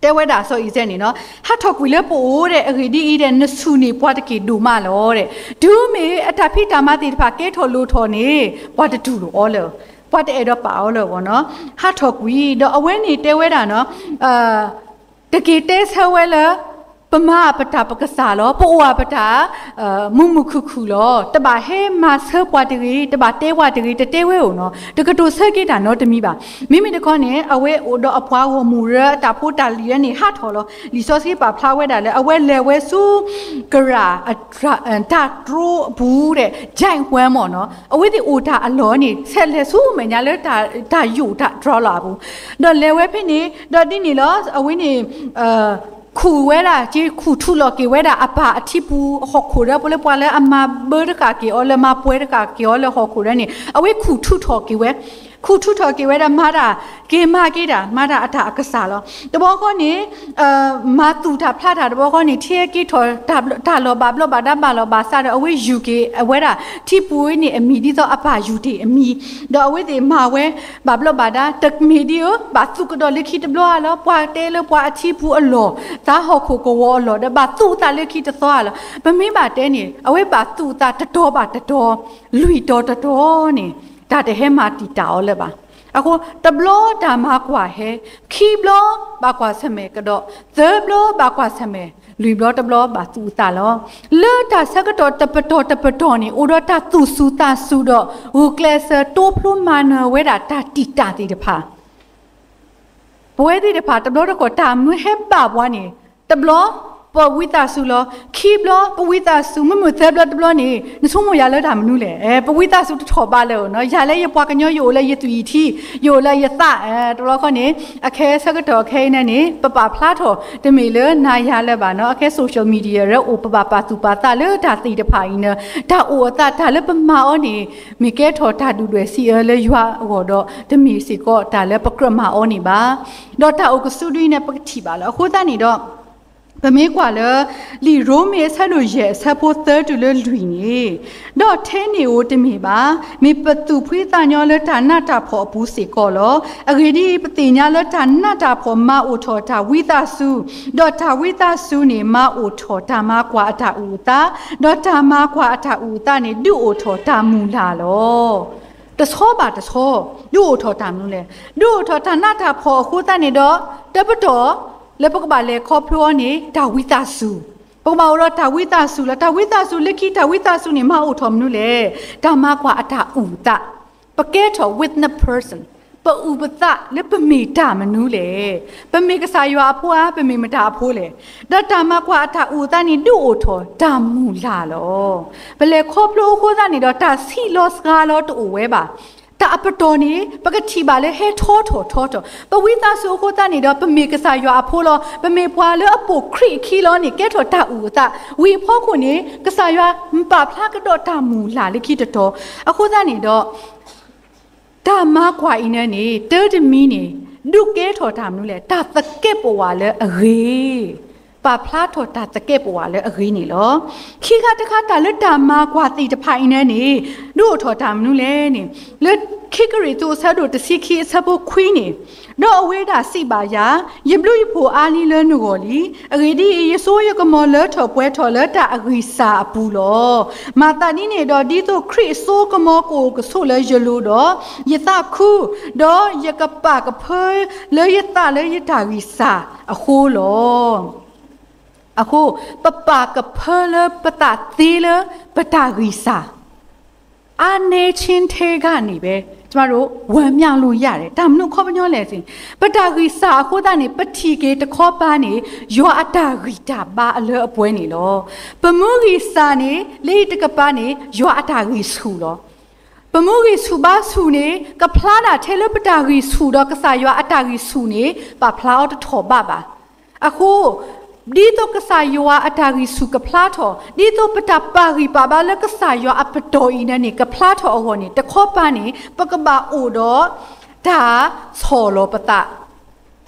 တဲဝဲဒၣ်စီၤအံၤစဲးန့ၣ်နီၤ, ဟးထီၣ်ကွံာ်လၢပအိၣ်ဒီး အဂ့ၢ်ဒ်အံၤဒီး နဆူၣ်န့ၢ်ပှၤတက့ၢ်ဒိၣ်မးလီၤဒီး တုၤမ့ၢ်အတၢ်ဖံးတၢ်မၤသ့ၣ်တဖၣ်ကဲထီၣ်လိၤထီၣ်န့ၣ် ပှၤတတူၢ်လိာ်အီၤလၢၤ, ပှၤတအဲၣ်ဒိးပာ်အီၤလၢၤဘၣ်နီၤ, ဟးထီၣ်ကွံာ် ဒီးအဝဲန့ၣ်တဲဝဲဒၣ်နီၤ တက့ၢ်တဲဆၢဝဲလၢ ပမၤပတၢ်ပကစၢ်လီၤ, ပအိၣ်အပတၢ် မုာ်မုာ်ခုၣ်ခုၣ်လီၤ, တဘၣ်ဟဲမၤဆၢပှၤတဂ့ၤ, တဘၣ်တဲပှၤတဂ့ၤ, တတဲဝဲဧိၤနီၤ, တကတိၤဆၢက့ၤတၢ်နီတမံၤဘၣ်. မ့မ့ၢ်တခီန့ၣ် အဝဲအိၣ်ဒီးအပှၤဂီၢ်မုၢ်ရၢ အတၢ်ဖိတၢ်လံၤန့ၣ် ဟးထီၣ်လီၤ. လံာ်စီဆှံပာ်ဖျါဝဲဒၣ်လၢ အဝဲလဲၤဝဲဆူ ကရၢၢ် တၢ်တြိအပူၤဒီး giant worm မ့ၢ်နီၤ, အဝဲသ့ၣ်အိၣ်တၢ်အလီၢ်န့ၣ် ဆဲးလဲၤဆူမဲာ်ညါလၢ တၢ်ယိာ်တၢ်တြီလီၤအပူၤ, ဒီးလဲၤဝဲဖဲန့ၣ် ဒီးဒ်န့ၣ်လီၤ အဝဲန့ၣ် ခူၣ်ဝဲဒၣ် က့ၤခူၣ်ထူလီၤက့ၤဝဲဒၣ် အပၢ်အထံပူၤဟီၣ်ခိၣ်ဒီး ပလၢပှၤလၢအမၤဘၢတဃာ်က့ၤအီၤလၢ မၤပှဲၤတဃာ်က့ၤအီၤလၢဟီၣ်ခိၣ်ဒီးန့ၣ် အဝဲခူၣ်ထူထီၣ်က့ၤဝဲ, ခူၣ်ထူထီၣ်က့ၤဝဲဒၣ် မၤတၢ်က့ၤမၤက့ၤတၢ် မၤတၢ်အတၢ်အကစၢ်လီၤ. တဘျီဃီန့ၣ် မၤသူၣ်တၢ်ဖျးတၢ်တဘျီဃီန့ၣ် ထံက့ၤထီၣ် တၢ်လီၤဘၣ်ဘျီးဘၣ်ဒါဘၣ်လီၤဘၣ်စးဒီး အဝဲယူၤက့ၤအဝဲဒၣ် ထံပူၤန့ၣ်အမံၤ ဒ်သိးအပၢ်ယူၤတ့ၢ်အမံၤ, ဒီးအဝဲသ့ၣ်မၤဝဲ ဘၣ်ဘျီးဘၣ်ဒါ တမ့ၢ်ဒ်အံၤ ဘၣ်သူကဒီးလၢခံတဘျီဧါလီၤ, ပှၤတဲလၢပှၤအထံပူၤအလီၢ် သးဟီၣ်ခိၣ်ကဝီၤအလီၢ်ဒီး ဘၣ်သူသးလၢခံတသီဧါလီၤ. ပမ့ၢ်ဘၣ်တဲန့ၣ် အဝဲဘၣ်သူသးတတီၤဘၣ်တတီၤ လွံၢ်တီၤတတီၤန့ၣ် တၢ်တဟဲမၤတံာ်တာ်အီၤလၢၤဘၣ်. အဃိ တဘျီတၢ်မၤကွၢ်ဟဲ, ခံဘျီဘၣ်ကွၢ်ဆၢၣ်မဲာ်ကဒီး, သၢဘျီဘၣ်ကွၢ်ဆၢၣ်မဲာ်, လွံၢ်ဘျီတဘျီဘၣ်သူအသးလီၤ. လၢတၢ်ဆၢကတီၢ်တပတီၢ်တပတီၢ်န့ၣ် အိၣ်ဒီးတၢ်သူၣ်စူၤသးစူၤဒီး ဂုာ်ကျဲးစၢးတိဖျိမၤနၢၤဝဲဒၣ်တၢ်တံာ်တာ်သ့ၣ်တဖၣ် ပဝဲသ့ၣ်တဖၣ် တဘျီတခီၣ်တၢ်မနုၤဟဲဘၣ်ပှၤန့ၣ် တဘျီ ပဝံသးစူၤလီၤ, ခံဘျီ ပဝံသးစူၤ, မ့မ့ၢ်သၢဘျီတဘျီန့ၣ် နဆိကမိၣ်ယၤလၢတၢ်မနုၤလဲၣ်. ပဝံသးစူၤတထီၣ်ဘးလၢၤနီၤ, ယၤလၢယပှၤကညီ ယအိၣ်လၢယသွံၣ်ထံ, ယအိၣ်လၢယသး, တဘျီခီန့ၣ် အခဲဆၢကတီၢ်ခဲအံၤန့ၣ်န့ၣ် ပပာ်ဖျါထီၣ် တမ့ၢ်လၢနၤယၤလၢၤဘၣ်နီၤ, အခဲ social media ရၢအိၣ် ပဘၣ်ပာ်သူၣ်ပာ်သးလၢတၢ်သ့ၣ်တဖၣ်အံၤန့ၣ် တၢ်အိၣ်အသးတၢ်လၢပမၤအီၤန့ၣ် မ့ၢ်ကဲထီၣ်တၢ်ဒုၣ်ဒွဲၣ်စံးအၢလၢယွၤအဂီၢ်ဒီး တမ့ၢ်စ့ၢ်ကီးတၢ်လၢပကြၢးမၤအီၤန့ၣ်ဘၣ်. ဒီးတၢ်အိၣ်ကစုဒုအံၤန့ၣ် ပကထံၣ်ဘၣ်လၢ အဃိသတးန့ၣ်ဒီး ပမ့ၢ်ကွၢ်လၢ လံာ်ရိမ့ၤအဆၢဒိၣ်ယဲၢ်အဆၢဖိသၢတုၤလၢလွံၢ်န့ၣ်, ဒီးထဲန့ၣ်ဧိၤတမ့ၢ်ဘၣ်, မ့ၢ်ပသူၣ်ဖှံသးညီလၢတၢ်နးတၢ်ဖှီၣ်အပူၤစ့ၢ်ကီးလီၤ. အဂ့ၢ်ဒ်အံၤ, ပသ့ၣ်ညါလၢတၢ်နးတၢ်ဖှီၣ်မၤအိၣ်ထီၣ်တၢ်ဝံသးစူၤ, ဒီးတၢ်ဝံသးစူၤန့ၣ်မၤအိၣ်ထီၣ်တၢ်မၤကွၢ်အတၢ်အုၣ်အသး, ဒီးတၢ်မၤကွၢ်အတၢ်အုၣ်အသးန့ၣ် ဒုးအိၣ်ထီၣ်တၢ်မုၢ်လၢ်လီၤ. တဆီဘၣ်တဆီ, ဒုးအိၣ်ထီၣ်တၢ်မနုၤလဲၣ်. ဒုးအိၣ်ထီၣ်တၢ်နးတၢ်ဖှီၣ်အဃိသတးန့ၣ်ဒီး, တပတီၢ် လၢပကဘၣ်လဲၤခီဖျိအီၤန့ၣ် တၢ်ဝံသးစူၤ, ပကဘၣ်အိၣ်ဒီးတၢ်ဝံသးစူၤလီၤ. တၢ်ဝံသးစူၤလၢခံ တၢ်ဝံသးစူၤန့ၣ် မၤအိၣ်ထီၣ်မနုၤလဲၣ်. တၢ်မၤကွၢ်အတၢ်အုၣ်အသး, ပကဲထီၣ် witness person, ပအုၣ်ပသးလၢပမ့ၢ်တၢ်မနုၤလဲၣ်. ပမ့ၢ်ကစၢ်ယွၤအဖိဧါ, ပမ့ၢ်မတၤအဖိလဲၣ်. ဒီးတၢ်မၤကွၢ်အတၢ်အုၣ်အသးန့ၣ် ဒုးအိၣ်ထီၣ်တၢ်မုၢ်လၢ်လီၤ. ပလဲၤခီဖျိအဃိသတးန့ၣ်ဒီး တၢ်ဆံးလီၤစှၤလီၤတအိၣ်ဝဲဘၣ်. တၢ်အပတီၢ်န့ၣ် ပကထံၣ်ဘၣ်လၢဟဲထီထီၣ်ထီထီၣ်, ပဝံသးစူၤအဃိသတးန့ၣ်ဒီး ပမ့ၢ်ကစၢ်ယွၤအဖိလီၤ. ပမ့ၢ်ပှၤလၢအပိာ်ခရံာ်အခံလီၤန့ၣ် ကဲထီၣ်တၢ်အုၣ်အသး, ဝံၤအဖီခိၣ်န့ၣ် ကစၢ်ယွၤပာ်ဖျါကဒီးတၢ်မုၢ်လၢ်လၢခံတတီၤ. အဃိသတးန့ၣ်ဒီး တၢ်မၤကွၢ်အံၤန့ၣ်န့ၣ် တၢ်တမံၤန့ၣ် ဒုးကဲထီၣ်တၢ်မနုၤလဲၣ်, တၢ်သကဲးပဝးလၢအဂ့ၤ, ပာ်ဖျါထီၣ်တၢ်သကဲးပဝးလၢအဂ့ၤန့ၣ်လီၤ. ခံခါတခါ တၢ်လၢတၢ်မၤကွၢ်သ့ၣ်တဖၣ်အံၤန့ၣ်န့ၣ် ဒုးအိၣ်ထီၣ်တၢ်မနုၤလဲၣ်န့ၣ်, လၢခံကရံၣ်သူးအဆၢဒိၣ်တဆံခံအဆၢဖိခွံန့ၣ်, ဒီးအဝဲဒၣ်စံးဘၣ်ယၤ, ယဘျုးယဖှိၣ်အါလံလၢနဂီၢ်လံ. အဂ့ၢ်ဒ်အံၤ, ယစိယကမီၤလၢထီၣ်ပှဲၤထီၣ်လၢတၢ်အဂံၢ်စၢ်အပူၤလီၤ. မၤသးဒ်န့ၣ်ဒီး ဒ်သိးခရံာ်အစိကမီၤကအိၣ်ကဆိးလၢယလိၤဒီး, ယသးခု, ဒီးယကပာ်ကဖၢလၢယသးလၢယတၢ်ဂံၢ်စၢ်အဃိလီၤ. အဃိ, ပပာ်ကဖၢလၢပသးသ့လၢပတၢ်ဂံၢ်စၢ် အါန့ၢ်ဆ့ထဲဂၤန့ၣ်ပဲ, ကျမတို့ ဝၤမျှလို့ရတယ်, တၢ်မနုၤခီပညီလဲၣ်စ့ၢ်, ပတၢ်ဂံၢ်စၢ်အဃိသတးန့ၣ် ပထံၣ်က့ၤတခီပၤန့ၣ် ယွၤအတၢ်ဂံၢ်တၢ်ဘါအလၢအပှဲၤန့ၣ်လီၤ. ပမ့ၢ်ဂံၢ်စၢ်န့ၣ် လၢအံၤတကပၤန့ၣ် ယွၤအတၢ်ဂံၢ်ဆူၣ်လီၤ. ပမ့ၢ်ဂံၢ်ဆူၣ်ဘါဆူၣ်န့ၣ် ကဖျါဒၣ်ထဲလၢပတၢ်ဂံၢ်ဆူၣ်ဒီး ကစၢ်ယွၤအတၢ်ဂံၢ်ဆူၣ်န့ၣ် ပာ်ဖျါအီၤတထီၣ်ဘးဘၣ်. အဃိ, ဒ်သိးကစၢ်ယွၤအတၢ်ဂံၢ်ဆူၣ်ကဖျါထီၣ်, ဒ်သိးပတၢ်ပာ်ဂံၢ်ပာ်ဘါလၢကစၢ်ယွၤအပတီၢ်အံၤန့ၣ်န့ၣ် ကဖျါထီၣ်အဂီၢ်န့ၣ် တခီပၤန့ၣ် ပကဘၣ်အိၣ်ဒီး တၢ်ဆီၣ်လီၤပသး,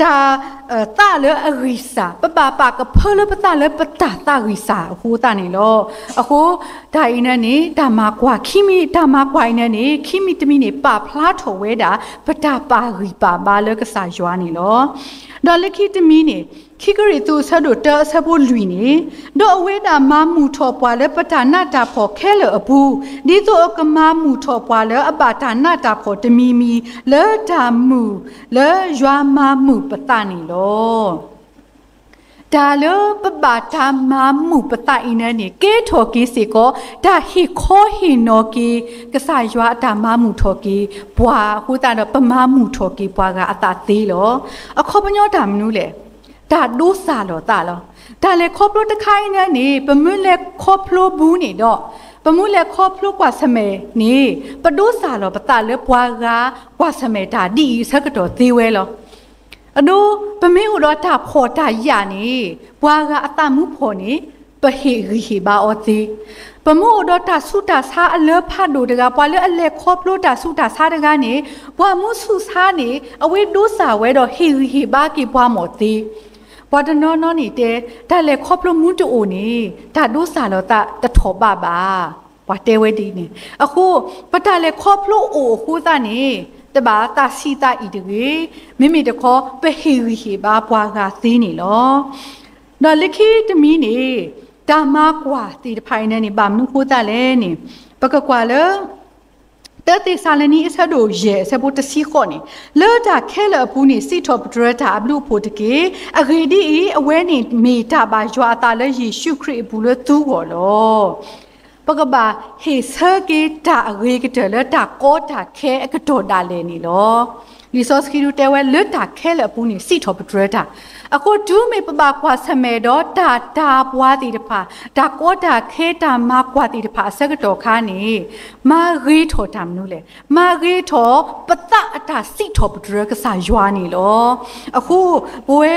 တၢ်, သးလၢအဂံၢ်စၢ်, ပဘၣ်ပာ်ကဖၢလၢပသးလၢပတၢ်သးဂံၢ်စၢ်အဃိသတးန့ၣ်လီၤ. အဃိ, တၢ်အံၤန့ၣ်န့ၣ် တၢ်မၤကွၢ်ခံမံၤ, တၢ်မၤကွၢ်အံၤန့ၣ်န့ၣ် ခံမံၤတမံၤန့ၣ် ပာ်ဖျါထီၣ်ဝဲဒၣ် ပတၢ်ပာ်ဂံၢ်ပာ်ဘါလၢကစၢ်ယွၤန့ၣ်လီၤ. ဒီးလၢခံတမံၤန့ၣ်, ခံကရံၣ်သူးအဆၢဒိၣ်တၢအဆၢဖိလွံၢ်န့ၣ်, ဒီးအဝဲဒၣ်မၤမုာ်ထီၣ်ပှၤလၢပတၢ်နးတၢ်ဖှီၣ်ခဲလၢာ်အပူၤ, ဒ်သိးအကမၤမုာ်ထီၣ်ပှၤလၢအဘၣ်တၢ်နးတၢ်ဖှီၣ်တမံၤမံၤ လၢတၢ်မုာ်လၢယွၤမၤမုာ်ပသးန့ၣ်လီၤ. တၢ်လၢပဘၣ်တၢ်မၤမုာ်ပသးအံၤန့ၣ်န့ၣ် ကဲထီၣ်က့ၤစ့ၢ်ကီး တၢ်ဟ့ၣ်ခီဟ့ၣ်နီၤက့ၤ ကစၢ်ယွၤအတၢ်မၤမုာ်ထီၣ်က့ၤပှၤအဃိသတးဒီး ပမၤမုာ်ထီၣ်က့ၤပှၤဂၤအသးသ့လီၤ. အခီပညီတၢ်မနုၤလဲၣ်, တၢ်ဒိးစၢ်လီၤသးလီၤ. တၢ်လဲၤခီဖျိတခါအံၤန့ၣ်န့ၣ် ပမ့ၢ်လဲၤခီဖျိဘူးန့ၣ်ဒီး, ပမ့ၢ်လဲၤခီဖျိကွၢ်ဆၢၣ်မဲာ်န့ၣ် ပဒိးစၢ်လီၤပသးလၢပှၤဂၤကွၢ်ဆၢၣ်မဲာ်တၢ်ဒ်အံၤအဆၢကတီၢ်သ့ဝဲလီၤ. အဒိ, ပမ့ၢ်အိၣ်ဒီးတၢ်ဖှီၣ်တၢ်ယာ်န့ၣ် ပှၤဂၤအသးမူဖှီၣ်န့ၣ် ပဟ့ၣ်ဂံၢ်ဟ့ၣ်ဘါအီၤသ့. ပမ့ၢ်အိၣ်ဒီးတၢ်ဆူးတၢ်ဆါအလၢဖးဒိၣ်တဂၤ, ပှၤလၢအလဲၤခီဖျိတၢ်ဆူးတၢ်ဆါတဂၤန့ၣ် ပှၤမူဆူၣ်ဆါန့ၣ် အဝဲဒိးစၢ်ဝဲဒီးဟ့ၣ်ဂံၢ်ဟ့ၣ်ဘါက့ၤပှၤမီၢ်သ့. ပှၤတနီၤနီၤန့ၣ်တဲ, တၢ်လဲၤခီဖျိမူတအိၣ်န့ၣ် တၢ်ဒိးစၢ်လီၤသးတထီၣ်ဘးဘၣ်. ပှၤတဲဝဲဒ်န့ၣ်. အဃိ, ပတၢ်လဲၤခီဖျိအိၣ်အဃိသတးန့ၣ် တဘၣ်သးဆံးသးအံၣ်တဂ့ၤ, မ့မ့ၢ်တခီ ပဟ့ၣ်ဂံၢ်ဟ့ၣ်ဘါပှၤဂၤသ့န့ၣ်လီၤ. ဒီးလၢခံတမံၤန့ၣ် တၢ်မၤကွၢ်သ့ၣ်တဖၣ်အံၤန့ၣ်န့ၣ် ဘၣ်မနုၤဃိသတးလဲၣ်န့ၣ်, ပကကွၢ်လၢ တၢသ့းစၤလနံအဆၢဒိၣ်ယဲၢ်အဆၢဖိတဆံဃိးန့ၣ်, လၢတၢ်ခဲလၢာ်အပူၤန့ၣ် စံးထီၣ်ပတြၢၤတၢ်အဘျုးအဖှိၣ်တက့ၢ်. အဂ့ၢ်ဒ်အံၤ, အဝဲန့ၣ်မ့ၢ်တၢ်ဘၣ်ယွၤအသးလၢယ့ၣ်ၡူးခရံာ်အပူၤလၢသုဂီၢ်လီၤ. ပကဘၣ်ဟ့ၣ်ဆၢက့ၤတၢ်အဂ့ၤကတၢၢ်လၢတၢ်ကီတၢ်ခဲအကတီၢ်ဒၣ်လဲာ်န့ၣ်လီၤ. လံာ်စီဆှံဒုးတဲဝဲလၢတၢ်ခဲလၢာ်အပူၤန့ၣ် စံးထီၣ်ပတြၢၤတၢ်. အဃိတုၤမ့ၢ်ပဘၣ်ကွၢ်ဆၢၣ်မဲာ်ဒီးတၢ်တၤပှၤသ့ၣ်တဖၣ်, တၢ်ကီတၢ်ခဲတၢ်မၤကွၢ်သ့ၣ်တဖၣ်အဆၢကတီၢ်ခါန့ၣ်, မၤဂ့ၤထီၣ်တၢ်မနုၤလဲၣ်. မၤဂ့ၤထီၣ်ပသးအတၢ်စံးထီၣ်ပတြၢၤကစၢ်ယွၤန့ၣ်လီၤ. အဃိ, ပဝဲ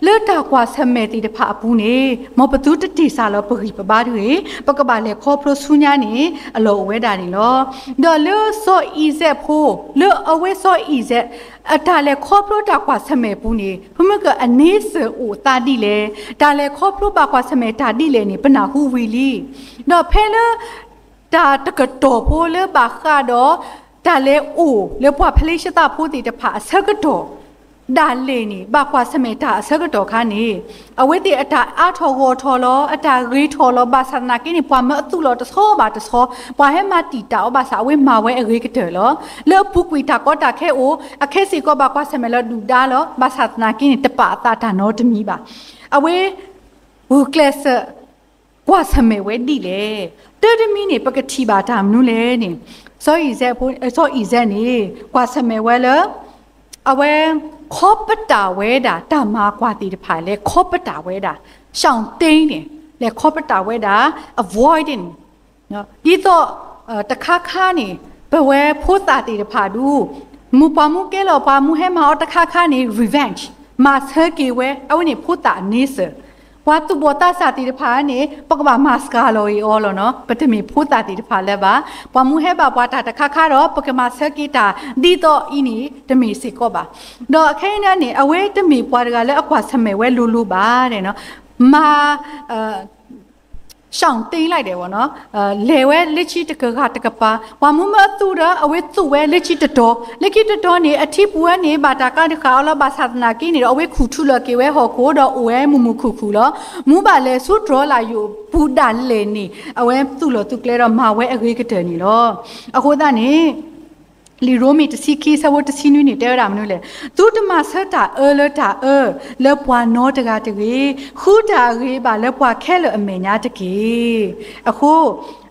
လၢတၢ်ကွၢ်ဆၢၣ်မဲာ်သ့ၣ်တဖၣ်အပူၤန့ၣ် မ်ပသုတတ့ၢ်စၢ်လီၤပဂံၢ်ပဘါတဂ့ၤ, ပကဘၣ်လဲၤခီဖျိဆူညါန့ၣ် အလီၢ်အိၣ်ဝဲဒၣ်န့ၣ်လီၤ. ဒီးလၢစီၤအံၤစဲးဖိ, လၢအဝဲစီၤအံၤစဲး အတၢ်လဲၤခီဖျိတၢ်ကွၢ်ဆၢၣ်မဲာ်အပူၤန့ၣ် ပမ့ၢ်ကအန့ မ့ၢ်စၢၤအိၣ်သးဒ်လဲၣ်, တၢ်လဲၤခီဖျိဘၣ်ကွၢ်ဆၢၣ်မဲာ်တၢ်ဒ်လဲၣ်န့ၣ် ပနၢ်ဟူဝံၤလံ. ဒီးဖဲလၢ တၢ်တကတီၢ်ဖိလၢဘၣ်ဃးဒီး တၢ်လဲၤအိၣ်လၢပှၤဖလ့ၡသးဖိသ့ၣ်တဖၣ်အဆၢကတီၢ် ဒၣ်လဲာ်န့ၣ် ဘၣ်ကွၢ်ဆၢၣ်မဲာ်တၢ်အဆၢကတီၢ်ခါန့ၣ် အဝဲသ့ၣ်အတၢ်အါထီၣ်ဂီၢ်ထီၣ်လီၤ, အတၢ်ဂ့ၤထီၣ်လီၤ, ဘၣ်ဆၣ်သနာ်က့န့ၣ် ပှၤမၢအသူၣ်လီၤတဆီဘၣ်တဆီ, ပှၤဟဲမၤတံာ်တာ်အီၤဘၣ်ဆၣ် အဝဲမၤဝဲအဂ့ၤကတၢၢ်လီၤ. လၢအပူၤကွံာ်တၢ်ကီတၢ်ခဲအိၣ် အခဲစ့ၢ်ကီးဘၣ်ကွၢ်ဆၢၣ်မဲာ်လၢဒုၣ်ဒါလီၤ, ဘၣ်ဆၣ်သနာ်က့န့ၣ် တပာ်အသးတၢ်နီတမံၤဘၣ်. အဝဲ ဂုာ်ကျဲးစၢး ကွၢ်ဆၢၣ်မဲာ်ဝဲဒ်လဲၣ်. တၢ်တမံၤန့ၣ် ပကထံၣ်ဘၣ်တၢ်မနုၤလဲၣ်န့ၣ် စီၤအံၤစဲးဖိ စီၤအံၤစဲးန့ၣ် ကွၢ်ဆၢၣ်မဲာ်ဝဲလၢ အဝဲ ခီပတာ်ဝဲဒၣ်တၢ်မၤကွၢ်သ့ၣ်တဖၣ် လဲၤခီပတာ်ဝဲဒၣ် ရှောင်တိန်န့ၣ် လဲၤခီပတာ်ဝဲဒၣ် avoiding ဒ်သိး တခါခါန့ၣ် ပဝဲဖိသၣ်သ့ၣ်တဖၣ်ဒုး မူပှၤမူကဲလီၤ ပှၤမူဟဲမၤအီၤတခါခါန့ၣ် revenge မၤဆၢက့ၤဝဲ အဝဲန့ၣ်ဖိသၣ်အန့ဆၢၣ်, ပှၤသူၣ်ဘီၣ်သးစၢ်သ့ၣ်တဖၣ်န့ၣ် ပကဘၣ်မၤစှၤလီၤအီၤလီၤနီၤ, ပတမ့ၢ်ဖိသၣ်သ့ၣ်တဖၣ်လၢၤဘၣ်. ပှၤမူဟဲဘၣ်ပှၤတၢ်တခါခါဒီး ပကမၤဆၢက့ၤတၢ် ဒ်သိးအံၤန့ၣ် တမ့ၢ်စ့ၢ်ကီးဘၣ်. ဒီးခဲအံၤန့ၣ် အဝဲတမ့ၢ်ပှၤတဂၤလၢအကွၢ်ဆၢၣ်မဲာ်ဝဲလိၤလိၤဘၣ်နီၤ, မၤ ရှောင်တိန်လိုက်တယ်ပေါ့နော်, လဲၤဝဲလၢခံတကဂၤတကပၤ, ပှၤမူမၢအသူၣ်ဒီး အဝဲသူၣ်ဝဲလၢခံတတီၤ, လၢခံတတီၤန့ၣ် အထံပူၤဝဲန့ၣ် ဘၣ်တၢ်ကးတဃာ်အီၤလီၤ, ဘၣ်ဆၣ်သနာ်က့န့ၣ်ဒီး အဝဲခူၣ်ထူလီၤက့ၤဝဲဟီၣ်ခိၣ်ဒီး အိၣ်ဝဲမုာ်မုာ်ခုၣ်ခုၣ်လီၤ. မူဘၣ်လဲၤဆူတြီၤလၢ်ယိာ်ပူၤဒၣ်လဲာ်န့ၣ် အဝဲသူၣ်လီၤသူၣ်ကျဲဒီးမၤဝဲအဂ့ၤကတၢၢ်န့ၣ်လီၤ. အဃိသတးန့ၣ် လံာ်ရိမ့ၤတဆံခံ ဆၢဖိတဆံနွံန့ၣ် တဲဝဲဒၣ်မနုၤလဲၣ်, သုတမၤဆၢတၢ်အၢလၢတၢ်အၢ လၢပှၤနီတဂၤတဂ့ၤ, ဃုတၢ်အဂ့ၤဘၣ်လၢပှၤခဲလၢာ်အမဲာ်ညါတက့ၢ်. အဃိ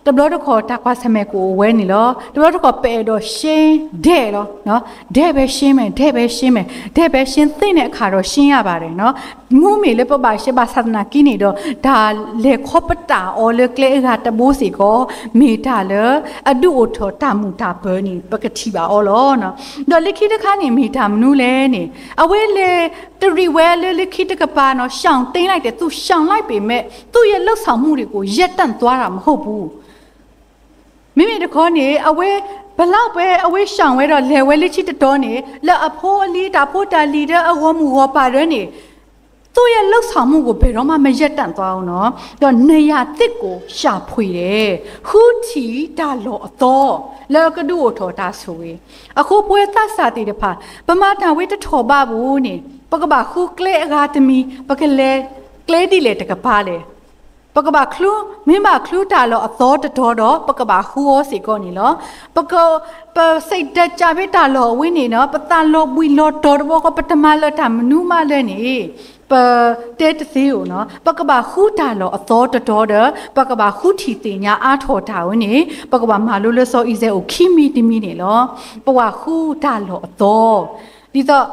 တဘျီတခီၣ်တၢ်ကွၢ်ဆၢၣ်မဲာ်ကအိၣ်ဝဲန့ၣ်လီၤ. တဘျီတခီၣ်ပအဲၣ်ဒိးရှင်းဒဲးလီၤ, ဒဲးပဲရှင်းမယ်, ဒဲးပဲရှင်းမယ်, ဒဲးပဲရှင်းသ့နဲ့အခါဒီးရှင်းရပါတယ်နီၤ. မူမ့ၢ်လၢပဘၣ်ရှဲဘၣ်ဆၣ်သနာ်က့န့ၣ်ဒီး တၢ်လဲၤခီပတာ်အီၤလၢကျဲအဂၤတဘိစ့ၢ်ကီး မ့ၢ်တၢ်လၢအဒုးအိၣ်ထီၣ်တၢ်မုာ်တၢ်ပၢၤန့ၣ် ပကထံၣ်ဘၣ်အီၤလီၤ. ဒီးလၢခံတခါန့ၣ် မ့ၢ်တၢ်မနုၤလဲၣ်န့ၣ် အဝဲလဲၤတရံးဝဲလၢလၢခံတကပၤနီၤ, ရှောင်တိန်လိုက်တယ်, သူရှောင်လိုက်ပေမဲ့ သူ့ရဲ့လုပ်ဆောင်မှုတွေကို ရပ်တန့်သွားတာ မဟုတ်ဘူး. မ့မ့ၢ်တခီန့ၣ် အဝဲ ဘၣ်လီၤဝဲ အဝဲရှောင်ဝဲဒီးလဲၤဝဲလၢခံတတီၤန့ၣ် လၢအဖိအလံၤ တၢ်ဖိတၢ်လံၤဒီးအဂီၢ်မုၢ်ဂီၢ်ပၤဒီးန့ၣ် သူ့ရဲ့လုပ်ဆောင်မှုကို ဘယ်တော့မှ မရပ်တန့်သွားဘူးနော်. ဒီးနေရာသစ်ကို ရှာဖွေတယ်, ဃုထံၣ်တၢ်လီၢ်အသီ လၢအကဒုးအိၣ်ထီၣ်တၢ်ဆိၣ်ဂ့ၤ. အဃိပဝဲသးစၢ်သ့ၣ်တဖၣ် ပမၤတၢ်ဝဲတထီၣ်ဘးပူၤန့ၣ် ပကဘၣ်ဃုကျဲအဂၤတမံၤ ပကလဲၤကျဲဒ်လဲၣ်တကပၤလဲၣ်. ပကဘၣ်ချုး မ့ၢ်ဘၣ်ချုးတၢ်လီၢ်အသီတတီၤဒီး ပကဘၣ်ဃုအီၤစ့ၢ်ကီးန့ၣ်လီၤ. ပက ပစိတ်ဓာတ်ကျားဘၣ်တၢ်လီၢ်အဝဲန့ၣ်နီၤ, ပသးလီၤဘှံးလီၤတီၤတဘျီဃီ ပတမၤလၢၤတၢ်မနုၤမးလဲၣ်န့ၣ် ပတဲတသ့ဧိၤနီၤ. ပကဘၣ်ဃုတၢ်လီၢ်အသီတတီၤဒီး ပကဘၣ်ဃုထံၣ်သ့ၣ်ညါအါထီၣ်တၢ်ဝဲန့ၣ် ပကဘၣ်မၤလိလၢစီၤအံၤစဲးအိၣ်ခံမံၤတမံၤန့ၣ်လီၤ. ပကဘၣ်ဃုတၢ်လီၢ်အသီ ဒ်သိး